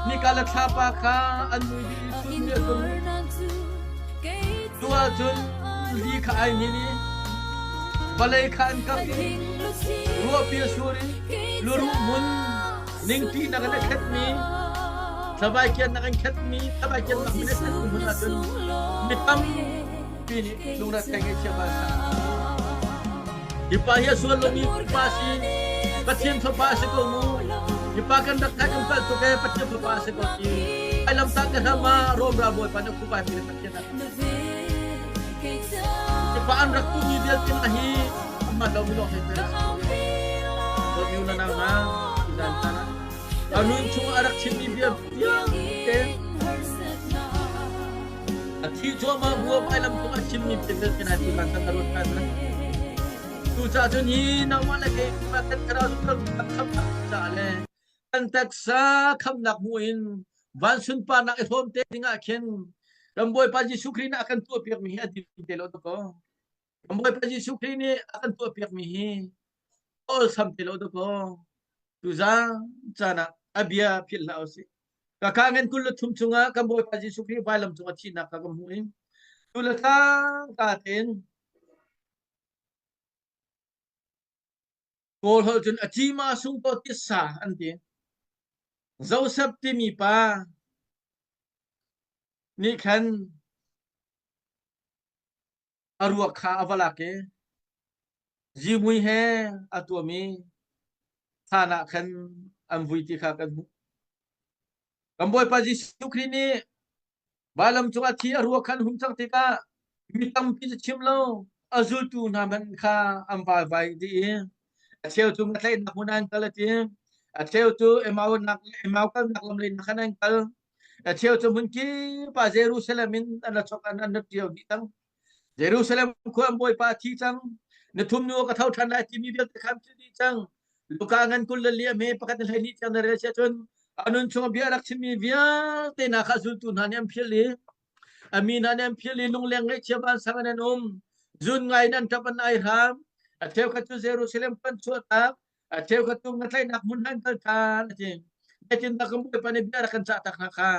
nika le thlapa kha an mui dih i chun ni a tlung Tu ahcun li kha ai hnin i vawlei kha an kap i ruahpi a sur i luruh hmun ningpi nak in a khetmi thlavai kiannak an khetmi thlavai kiannak min a khetmi hmun ahcun mi tampi nih lungre thei ngaihchia ba sa. Hi pa hi a sual lomi pa si Pathian fapa a si ko mu. Hi pa kan rak thai kan palh tuk ee Pathian fapa a si ko ti. Ai lam tak ka hram ah Rom ral bawipa na khupai mi Pathian a Hi pa an rak tumi vialte hna hi amah lo mi lawng hei pe Dawt na nau na izan ta na a nun chung a rak chimmi bia vialte A thi cuahmah bu vailam cung a chimmi thil kena ti ban kan ruat kan na. Cucaah cun hi nangmah le keimah kan thlarau kan khamnak caah le kan taksa khamnak hmu in van sunparnak i hrawm te dingah khin kan Bawipa Jesuh Khrih nih a kan tuahpiakmi hi a din te lo dakaw. Kan Bawipa Jesuh Khrih nih a kan tuahpiakmi hi awlsam te lo dakaw. Tuzaan caan ah a bia philh hlah usih. Ka ka ngan 23 chungah kan Bawipa Jesuh Khrih vailam cung a thihnak kha ka hmuh i tu le tlang ka tein Kawl holh cun a cima sung to tissa an ti. Joseph timi pa nih khan a ruak kha a va lak i zihmui he a tuam i thlan ah khan an vui ti kha kan hmuh. Kan Bawipa Jesuh Khrih nih vailam cung a thi a ruak khan hum cang tikah mi tampi cu chim lo a zultu hna hmanh kha an vaivai dih i a cheu cu ngatlaihnak hmun ah an kal a ti a cheu cu Emau nak Emau kalnak lam lei khan an kal A cheu cu hmun kip ah Jerusalem in an ra chok an an ra ṭio dih cang. Jerusalem khua an bawipa a thi cang. Ni thum hnu ah ka tho ṭhan lai timi vialte kha an philh dih cang. Luka ngan 24 a hme pakhat in 12 tiang na rel si ahcun a nun chung bia rak chimmi vialte hna kha zultu hna nih an philh i a mi hna nih an philh i lungleng ngaihchia vansang in an um. Zun ngai in an ṭap an ai hram. A cheukhat cu Jerusalem kan chuahtak. A cheukhat cu ngatlaihnak hmun an kal ṭhan a ti. Zeitindah kan Bawipa nih bia rak kan cah tak hna kha?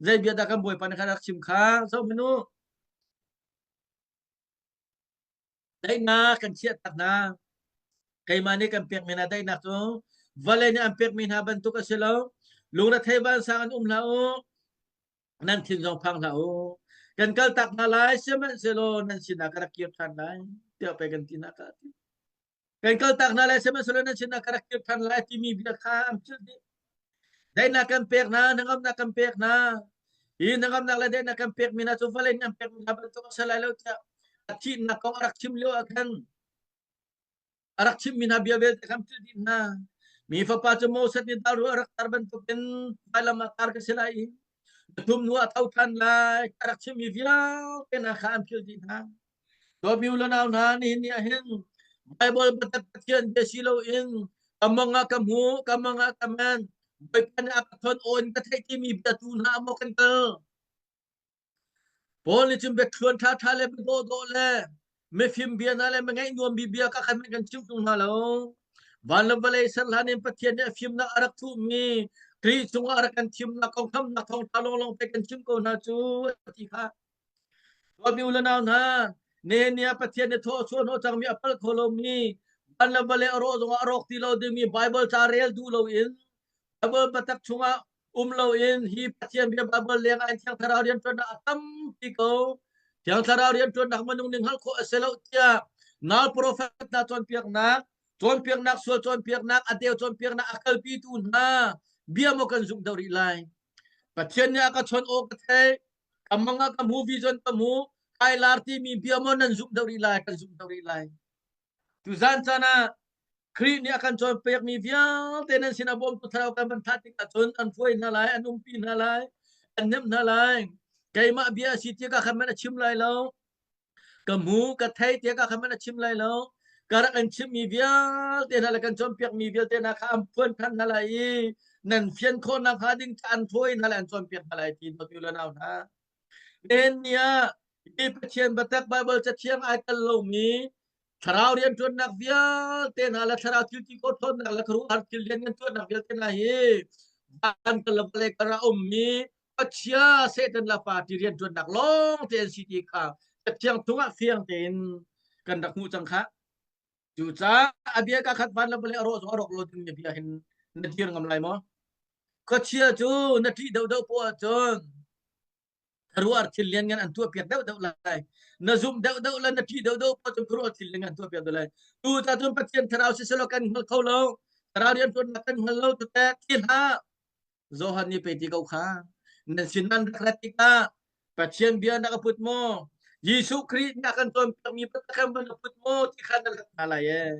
Zei bia dah kan Bawipa nih kha rak chim kha? Zoh hmanh u. Daihnak kan chiah tak hna. Keimah nih kan pekmi hna daihnak cu vawlei nih an pekmi hna bantuk a si lo. Lungrethei vansang in um hlah u. Nan thin zong phang hlah u. Kan kal tak hna lai, sihmanhsehlaw nan sinah ka rak kir ṭhan lai, tiah pei kan ti hna kha a ti. Kan kaltak hna lai sihmanhsehlaw nan sinah ka rak kir ṭhan lai timi bia kha an philh dih. Daihnak kan pek hna, hnangamnak kan pek hna. Hi hnangamnak le daihnak kan pekmi hna cu vawlei nih an pekmi hna bantuk a si lai lo tiah a thihnak kong a rak chim lio ah khan a rak chimmi hna bia vialte kha an philh dih hna. Mi fapa cu Moses nih daru a rak tar bantukin vailam ah tar ka si lai i thum hnu ah tho ṭhan lai a rak chimmi vialte hna kha an philh dih hna. Dawtmi u le nau hna, nihin ni ah hin Baibal biatak Pathian bia si loin ka mang ah ka hmu, ka mang ah ka men, Bawipa nih a ka thawn aw in ka theih timi bia tu hna maw kan kal. Paul nih cun biathluan ṭhaṭha le bia dawhdawh le mifim bia hna le mingaih nuam bi bia ka khan kan chim tung hna lo. Van le vawlei ser hlan in Pathian nih a fimnak a rak thuhmi Khrih cungah a rak kan thimnak kong khamnak thawngṭha lawnglawng te kan chim ko hna cu a ti kha. Dawtmi u le nau hna, nihin ni ah Pathian nih thaw a chuah hnawh cangmi a palh kho lomi van le vawlei a rawh zongah a rawk ti lo dingmi Baibal ca rel duh loin Baibal biatak chungah um loin hi Pathian bia Baibal leng ah Thiang Thlarau rianṭuannak a tampi ko. Thiang Thlarau rianṭuannak minung nih hngalh khawh a si lo tiah nal profet hna cawnpiaknak, cawnpiaknak sual cawnpiaknak, a deu cawnpiaknak a kalpitu hna bia maw kan zumh deuh rih lai. Pathian nih a ka chawnh aw ka theih. Ka mang ah ka hmu vision ka hmu kai lar timi bia maw nan zumh deuh rih lai kan zumh deuh rih lai tuzan caan ah Khrih nih a kan cawnpiakmi vialte nan sinah bawmtu thlarau kan van thlah tikah cun an hruai hna lai an umpi hna lai an hnemh hna lai keimah bia a si ti ka khan man a chim lai lo ka hmu ka thei tiah ka khan man a chim lai lo ka rak an chimmi vialte hna le kan cawnpiakmi vialte hna kha an phuan than hna lai i nan fian khawh nakhnga ding kha an thawi hna lai an cawnpiak hna lai ti dawt u le nau hna nihin ni ah hi Pathian biatak Baibal cathiang ai tel lomi thlarau rianṭuannak vialte hna le thlarau thil ti khawh ṭhawnnak le khuaruahhar thil lian ngan tuahnak vialte hna hi van ka le vawlei kar ah ummi Pathian Satan le party rianṭuannak lawng te an si ti kha Cathiang chungah fiang tein kan rak hmuh cang khah. Cucaah a bia ka khat van le vawlei a rawh zong a rawk lo dingmi bia hin na dir ngam lai maw? Khuachia cu na ṭih deuhdeuh poah ahcun khuaruahhar thil lianngan an tuahpiak deuhdeuh lai. Na zumh deuhdeuh le na ṭih deuhdeuh poah cun khuaruahhar thil lianngan an tuahpiak deuh lai. Cucaah cun Pathian thlarau siselaw kan hngal kho lo. Thlarau rianṭuannak kan hngal lo tete thi hlah. Johan nih pei ti ko kha nan sin nan rak rat tikah Pathian bia na ka put maw? Jesuh Khrih nih a kan cawnpiakmi biatak van na put maw ti kha na hlat hna lai ee.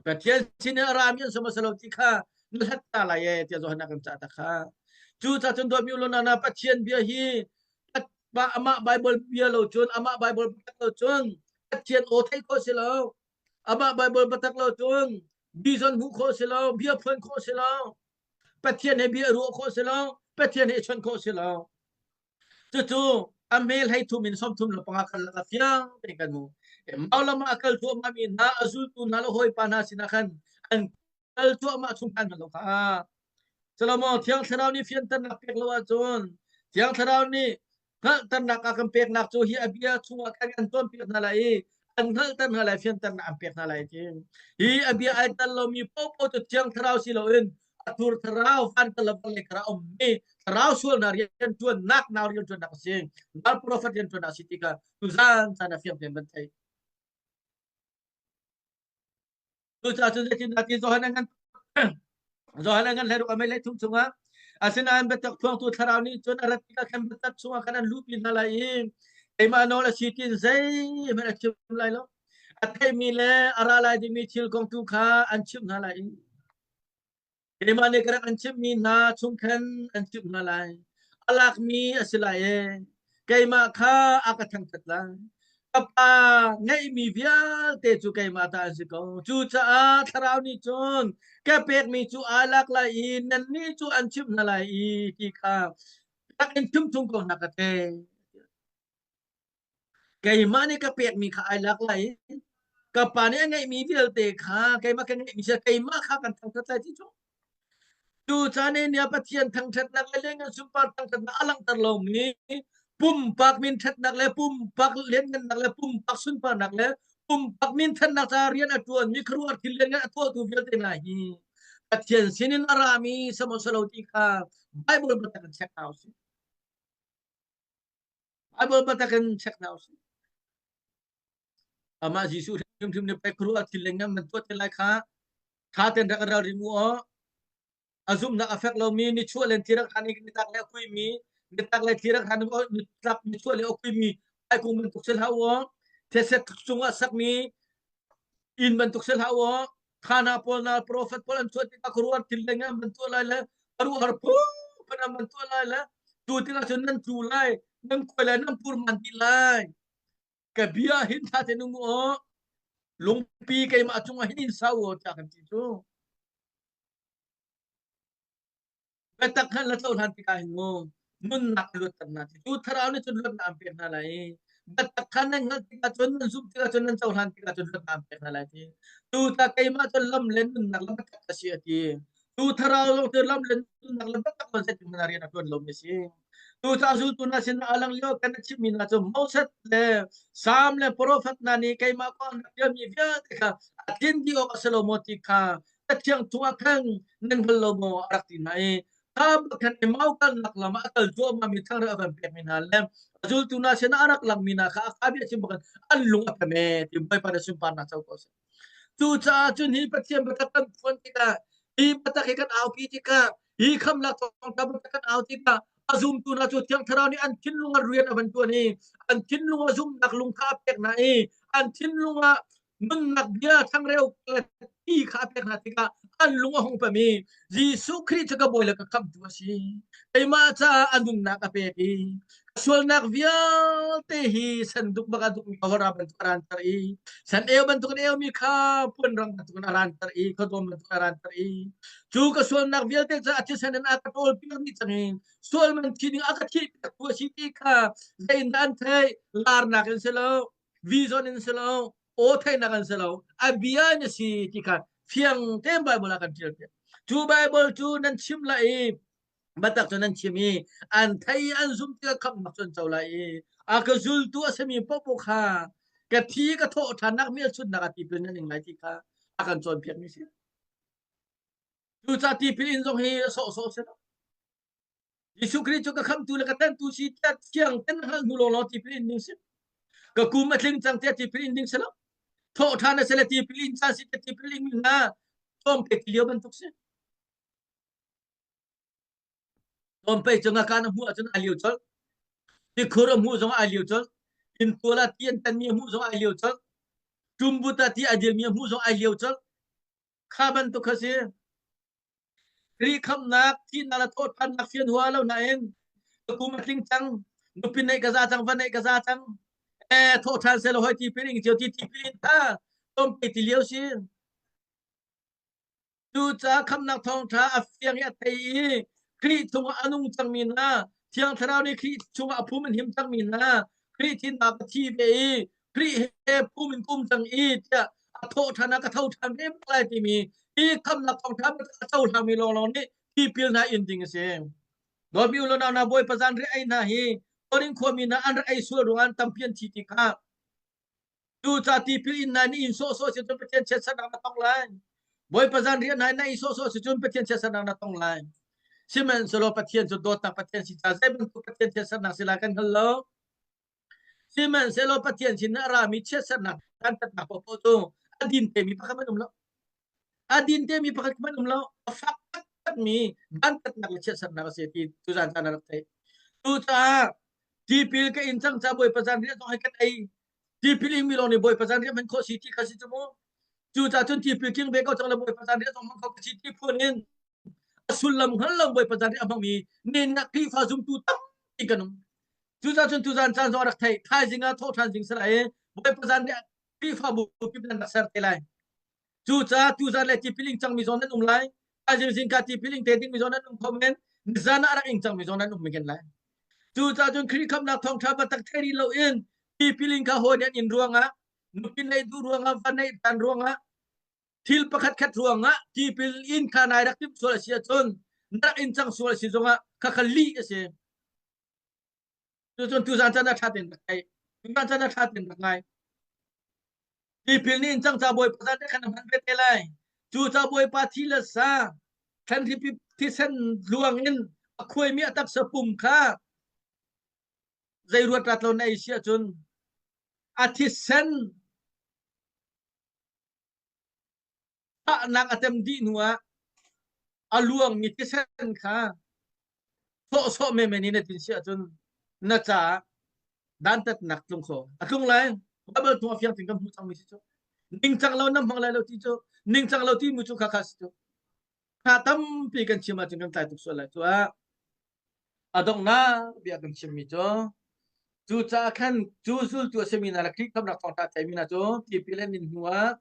Pathian sin in a rami an si maw si lo ti kha na hlat hna lai ee tiah Johan a kan cah ta kha. Cucaah cun dawtmi u nana Pathian bia hi amah Bible bia lo cun amah Bible biatak lo cun Pathian aw theih khawh si lo. Amah Bible biatak lo cun vision hmuh khawh si lo, bia phuan khawh si lo. Pathian he bia ruah khawh si lo Pathian he chawnh khawh si lo cucu a mel hei thum in 35 khan laka fiang tein kan hmu mau lam ah kal cuahmah mi hna a zultu hna le hawipa hna sinah khan an kal cuahmah chung khan lo kha Solomon Thiang Thlarau nih fianternak pek lo ahcun Thiang Thlarau nih hngalhternak a kan peknak cu hi a bia chungah khan an cawnpiak hna lai i an hngalhter hna lai fianternak an pek hna lai ti hi a bia ai tel lomi paohpaoh cu thiang thlarau si loin a thur thlarau van tel lo le khara ummi thlarau sualnak rian ṭuannak nau rian ṭuannak a si nal prophet rian ṭuannak a si tikah tuzan caan a fiang tein van theih Cucaah cun zeitindah ti Johan a ngan Johan a ngan hlei a mei thum chungah asinain biatak phuangtu thlarau nih cun a rat tikah khan biatak chungah khan an luhpi hna lai i keimah nawl a si tiin zeihmanh a chim lai lo. A theimi le a ra lai dingmi thil kong tu kha an chimh hna lai i Keimah nih ka rak an chimhmi hna chung khan an chimh hna lai. A lakmi a si lai e. Keimah kha a ka thangṭhat lai. Ka pa ngeihmi vialte cu keimah ta an si ko. Cucaah thlarau nih cun ka pekmi cu aa lak lai i nannih cu an chimh hna lai i ti kha rak in chim chung ko hna ka te. Keimah nih ka pekmi kha ai lak lai i ka pa nih a ngeihmi vialte kha keimah ka ngeihmi si keimah kha kan thangṭhat lai ti cu. Cu caan i nia Pathian thangṭhatnak le lianngan sunpar thangṭhatnak a langhter lomi pumpak min ṭhatnak le pumpak lianngannak le pumpak sunparnak le pumpak min thannak caah rian a ṭuanmi khuaruahhar thil lianngan a tuahtu vialte hna hi Pathian sinin a rami sihmanhsehlaw ti kha Bible biatak in check hna usih. Bible biatak in check hna usih. Amah Jesuh hrimhrim nih pei khuaruahhar thil lianngan nan tuah te lai kha ṭha tein rak i ralring u aw. A zumhnak a fek lomi nichuah le thli rak hran i nitlak le a kuimi nitlak le thli rak hran i nitlak nichuah le a kuimi aikung bantuk si hlah u aw. Thetse cungah sakmi inn bantuk si hlah u aw. Khana pawl na profet pawl an chuah tikah khuaruahhar thil lianngan an tuah lai le khuaruahhar phunphun an tuah lai le cu tikah cun nan tlu lai, nan kuai lai, nan purman dih lai. Ka bia hin ṭha tein um u aw. Lungpi keimah cungah hin in sa u aw tiah kan ti cu. Biatak khan la cohlan tikah hin mu nunnak a luatter hna ti cu thlarau nih cun luatnak an pek hna lai i biatak khan nan hngalh tikah cun nan zumh tikah cun nan cohlan tikah cun luatnak an pek hna lai ti. Tu ta keimah cun lam le nunnak le biatak ka si a ti. Tu thlarau zong cu lam le nunnak le biatak lawng zeitin hmanh ah rian a ṭuan lomi a si. Cucaah zultu hna sinah a lang lio kan chimmi hna cu Moses le Salm le profet hna nih keimah kong an rak ṭialmi vialte kha a tlin dih awk a si lo maw ti kha Cathiang chungah khan nan hngal lo maw a rak ti hna i kha khan Emau kalnak lam ah a kal cuahmahmi thangri a van pekmi hna le a zultu hna sinah a rak langmi hna kha a kha bia chim bak an lung a pem ee ti Bawipa nih sunparnak co ko seh. Cucaah cun hi Pathian biatak kan phuan tikah hi biatak hi kan aupi tikah hi khamnak thawngṭha biatak kan au tikah a zumtu hna cu Thiang Thlarau nih an thinlung ah rian a van ṭuan i an thinlung ah zumhnak lung kha a pek hna i an thinlung ah nunnak bia thlangreu le ti kha a pek hna tikah an lung a hung pem i Jesuh Khrih cu ka bawi le ka khamhtu a si. Keimah caah a nunnak a pek i ka sualnak vialte hi sanduk bak a dukmi hawra bantuk a ranter i san eu bantuk in eumi kha puanrang bantuk in a ranter i khuadawm bantuk a ranter i cu ka sualnak vialte cu a thisen in a ka ṭawl piak dih cang i sual man thi ding a ka thih piak tu a si ti kha zeiindah an theih larnak in si lo vision in si lo aw theihnak an si lo a bia in a si ti kha fiang tein Bible ah kan ṭial piak cu Bible cu nan chim lai i biatak cu nan chim i an thei i an zumh tikah khamhnak cu an co lai i a ka zultu a simi paohpaoh kha ka thi ka thawh ṭhannak hmelchunhnak ah tipil nan ing lai ti kha a kan cawnpiakmi si. Cucaah tipil in zong hi sawhsawh si lo. Jesuh Khrih cu ka khamhtu le ka tlanhtu si tiah thiang ten hngalh hnu lawnglawng tipil in ding si. Ka kum a tling cang tiah tipil in ding si lo. Thawh ṭhan a si le tipil in caan si tiah tipil in hna tlawm pe ti lio bantuk si. Tlawmpei cu ngakan a hmuh ahcun ai lio colh. Tikhur a hmuh zongah ai lio colh. Inntual ah ti an tanmi a hmuh zongah ai lio colh. Ṭumbut ah ti a dilmi a hmuh zongah ai lio colh. Kha bantuk kha si. Khrih khamhnak, thihnak le thawhṭhannak fian hua lo nain ka kum a tling cang, nupi neih ka za cang, va neih ka za cang. Eh, thawhṭhan selaw hoi tipil ing cio ti tipil in kha tlawmpei ti lio si. Cucaah khamhnak thawngṭha a fiang i a thei i Khrih chungah a nung cangmi hna, Thiang Thlarau nih Khrih chungah a phum in him cangmi hna, Khrih thinnak a thi ve i Khrih he phum in kum cang i tiah a thawh ṭhan ah ka tho ṭhan ve bak lai timi hi khamhnak thawngṭha a cohlangmi lawnglawng nih tipil hna in ding a si. Dawtmi u le nau hna Bawipa zan riah ei hna hi Korin khuami hna an rak ei sual ruangah an tampi an thi ti kha Cucaah tipil in na in sawhsawh si cun Pathian chiatsernak na tong lai. Bawipa zan riah na in sawhsawh si cun Pathian chiatsernak na tong lai. Sihmanhsehlaw Pathian cu dawtnak Pathian si caah zei bantuk Pathian chiatsernak si lai kan hngal lo. Sihmanhsehlaw Pathian sin a rami chiatsernak dantatnak paohpaoh cu a din temi pakhat hmanh um lo. A din temi pakhat hmanh um lo. A fak taktakmi dantatnak le chiatsernak a si ti tuzan caan a rak theih. Cucaah tipil ka in cang ca Bawipa zan riah zong hi kan ei tipil ing mi lawng nih Bawipa zan riah hman khawh si ti kha si cu mu. Cucaah cun tipil king ve ko cang le Bawipa zan riah zong hmang kho ka si ti phun in a sullam hngal lo Bawipa zan riah a hmangmi nen ah Khrihfa zumtu tampi kan um. Cucaah cun tuzan caan zong a rak theih. Thaizing ah thawh ṭhan ding si lai i Bawipa zan riah Khrihfabu kip nan rak ser te lai. Cucaah tuzan le tipil ing cangmi zong nan um lai. Thaizing zingka tipil ing te dingmi zong nan um kho men. Nizan ah a rak ing cangmi zong nan um men lai. Cucaah cun Khrih khamhnak thawngṭha biatak thei rih loin tipil in kha hawi nih an in ruangah, nupi neih duh ruangah, va neih dan ruangah, thil pakhat khat ruangah tipil in kha nai rak timh sual a si ahcun. Na rak in cang sual a si zongah khakha lih a si. Cucun tuzan caan ah ṭha tein rak theih. Tuzan caan ah ṭha tein rak ngai. Tipil nih in cang ca Bawipa zan te khan a hman ve te lai. Cu ca Bawipa thi le sa thlanhripi thisen luang in a khuaimi a taksa pum kha zei ruat rat lo na ei si ahcun a thisen Thahnak a tem dih hnuah a luangmi thisen kha sawhsawh menmen in na tin si ahcun na caah dantatnak tlung kho a tlung lai. Bible tung a fiang ting kan hmuh cangmi si cu. Ningcang lo na hmang lai lo ti cu ningcang lo ti mu cu kha kha si cu. Kha tampi kan chim ahcun kan tlai tuk sual lai. Cu ah a donghnak bia kan chimmi cu cucaah khan cu zultu a simi hna le Khrih khamnak thawngṭha a theimi hna cu tipil an in hnuah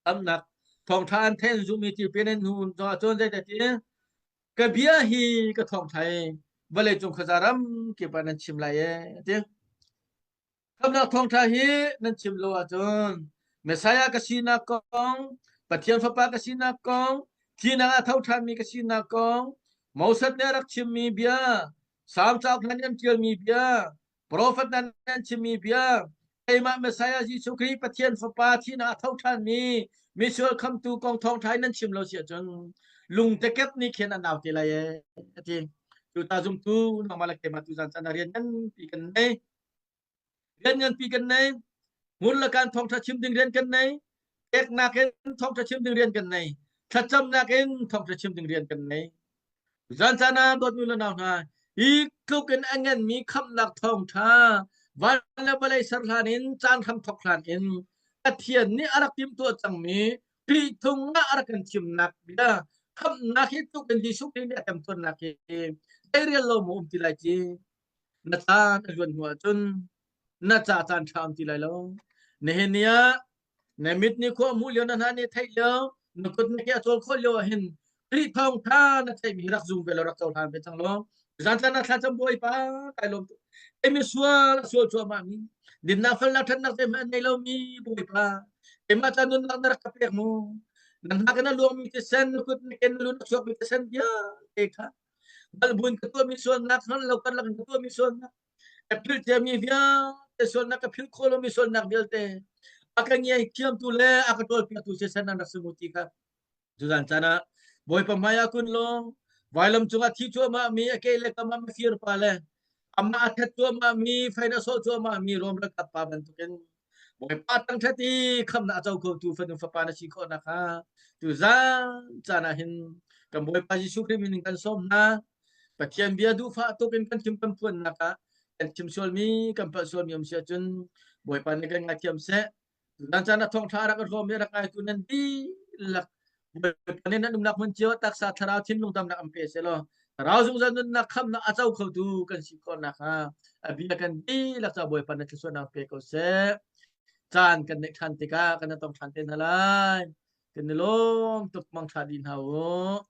Tamnak thawngṭha an theih an zumh i tipil an hnu zongah cun zeidah ti ka bia hi ka thawngṭha i vawleicung khuaza ram kip ah nan chim lai ee a ti. Khamnak thawngṭha hi nan chim lo ahcun Messiah ka sinak kong, Pathian Fapa ka sinak kong, thihnak ah tho ṭhanmi ka sinak kong, Moses nih a rak chimmi bia, Salm cauk hna nih an ṭialmi bia, Profet hna nih an chimmi bia, keimah Messiah Jesuh Khrih Pathian Fapa thihnak a tho ṭhanmi misual khamtu kong thawngṭha in nan chim lo si ahcun lungtekep nih khin an au te lai ee a ti. Cu ta zumtu nangmah le keimah tuzan caan ah rian nganpi kan nei. Rian nganpi kan nei. Ngun le kan thawngṭha chim ding rian kan nei. Peknak in thawngṭha chim ding rian kan nei. Thlacamnak in thawngṭha chim ding rian kan nei. Zan caan ah dawtmi le nau hna, hi tluk in a nganmi khamhnak thawngṭha van le vawlei ser hlan in caan hram thawk hlan in Pathian nih a rak timhtuah cangmi Khrih thung ah a rak kan thimnak bia khamhnak hi tluk in Jesuh Khrih nih a temtuarnak hi zeirel lo maw um ti lai ci na caan a luan hnu ahcun na ca caan ṭha um ti lai lo. Nihin ni ah Na mit nih khua hmuh lio na hna nih theih lio na kut na ke a cawl khawh lio ah hin Khrih thawngtha na theihmi rak zum ve law rak cohlan ve cang law zantlan na thlacam Bawipa kai lawm tuk kei mi sual a sual cuahmah mi dinnak felnak ṭhatnak zeihmanh an nei lomi Bawipa keimah ca nunnak na rak ka pek mu na hnak in a luangmi thisen na kut na ke na lu na chuakmi thisen vialte kha balbun ka tuahmi sualnak hngal lo karlak in ka tuahmi sualnak Ka philh ciami vialte sualnak ka philh khawh lomi sualnak vialte a ka ngaihthiamtu le a ka ṭawlpiaktu siasen an rak si mu ti kha tuzan caan ah Bawipa hmai ah kun law vailam cungah thi cuahmah mi a ke le kam ah mifir pa le amah a that cuahmah mi fein a sawh cuahmah mi Rom ralkap pa bantukin Bawipa thangṭhat i khamnak a co khotu fanu fapa na si khawh nakhnga tuzan caan ah hin kan Bawipa Jesuh Khrih min in kan sawm hna. Pathian bia duhfah tuk in kan chim kan phuannak ah kan chim sualmi kan palh sualmi um si ahcun Bawipa nih kan ngaithiam seh. Tuzan caan ah thawngṭha rak i hrawm i rak ngaitu nan dihlak Bawipa nih nan umnak hmun cio taksa thlarau thinlung damnak an pe seh law thlarau zungzal nunnak khamnak a co khotu kan si khawh nakhnga a bia kan dihlak ca Bawipa na thluachuahnak pe ko seh. Caan kan neih ṭhan tikah kan tong ṭhan te hna lai. Kan i lawm tuk mang ṭha dih hna u.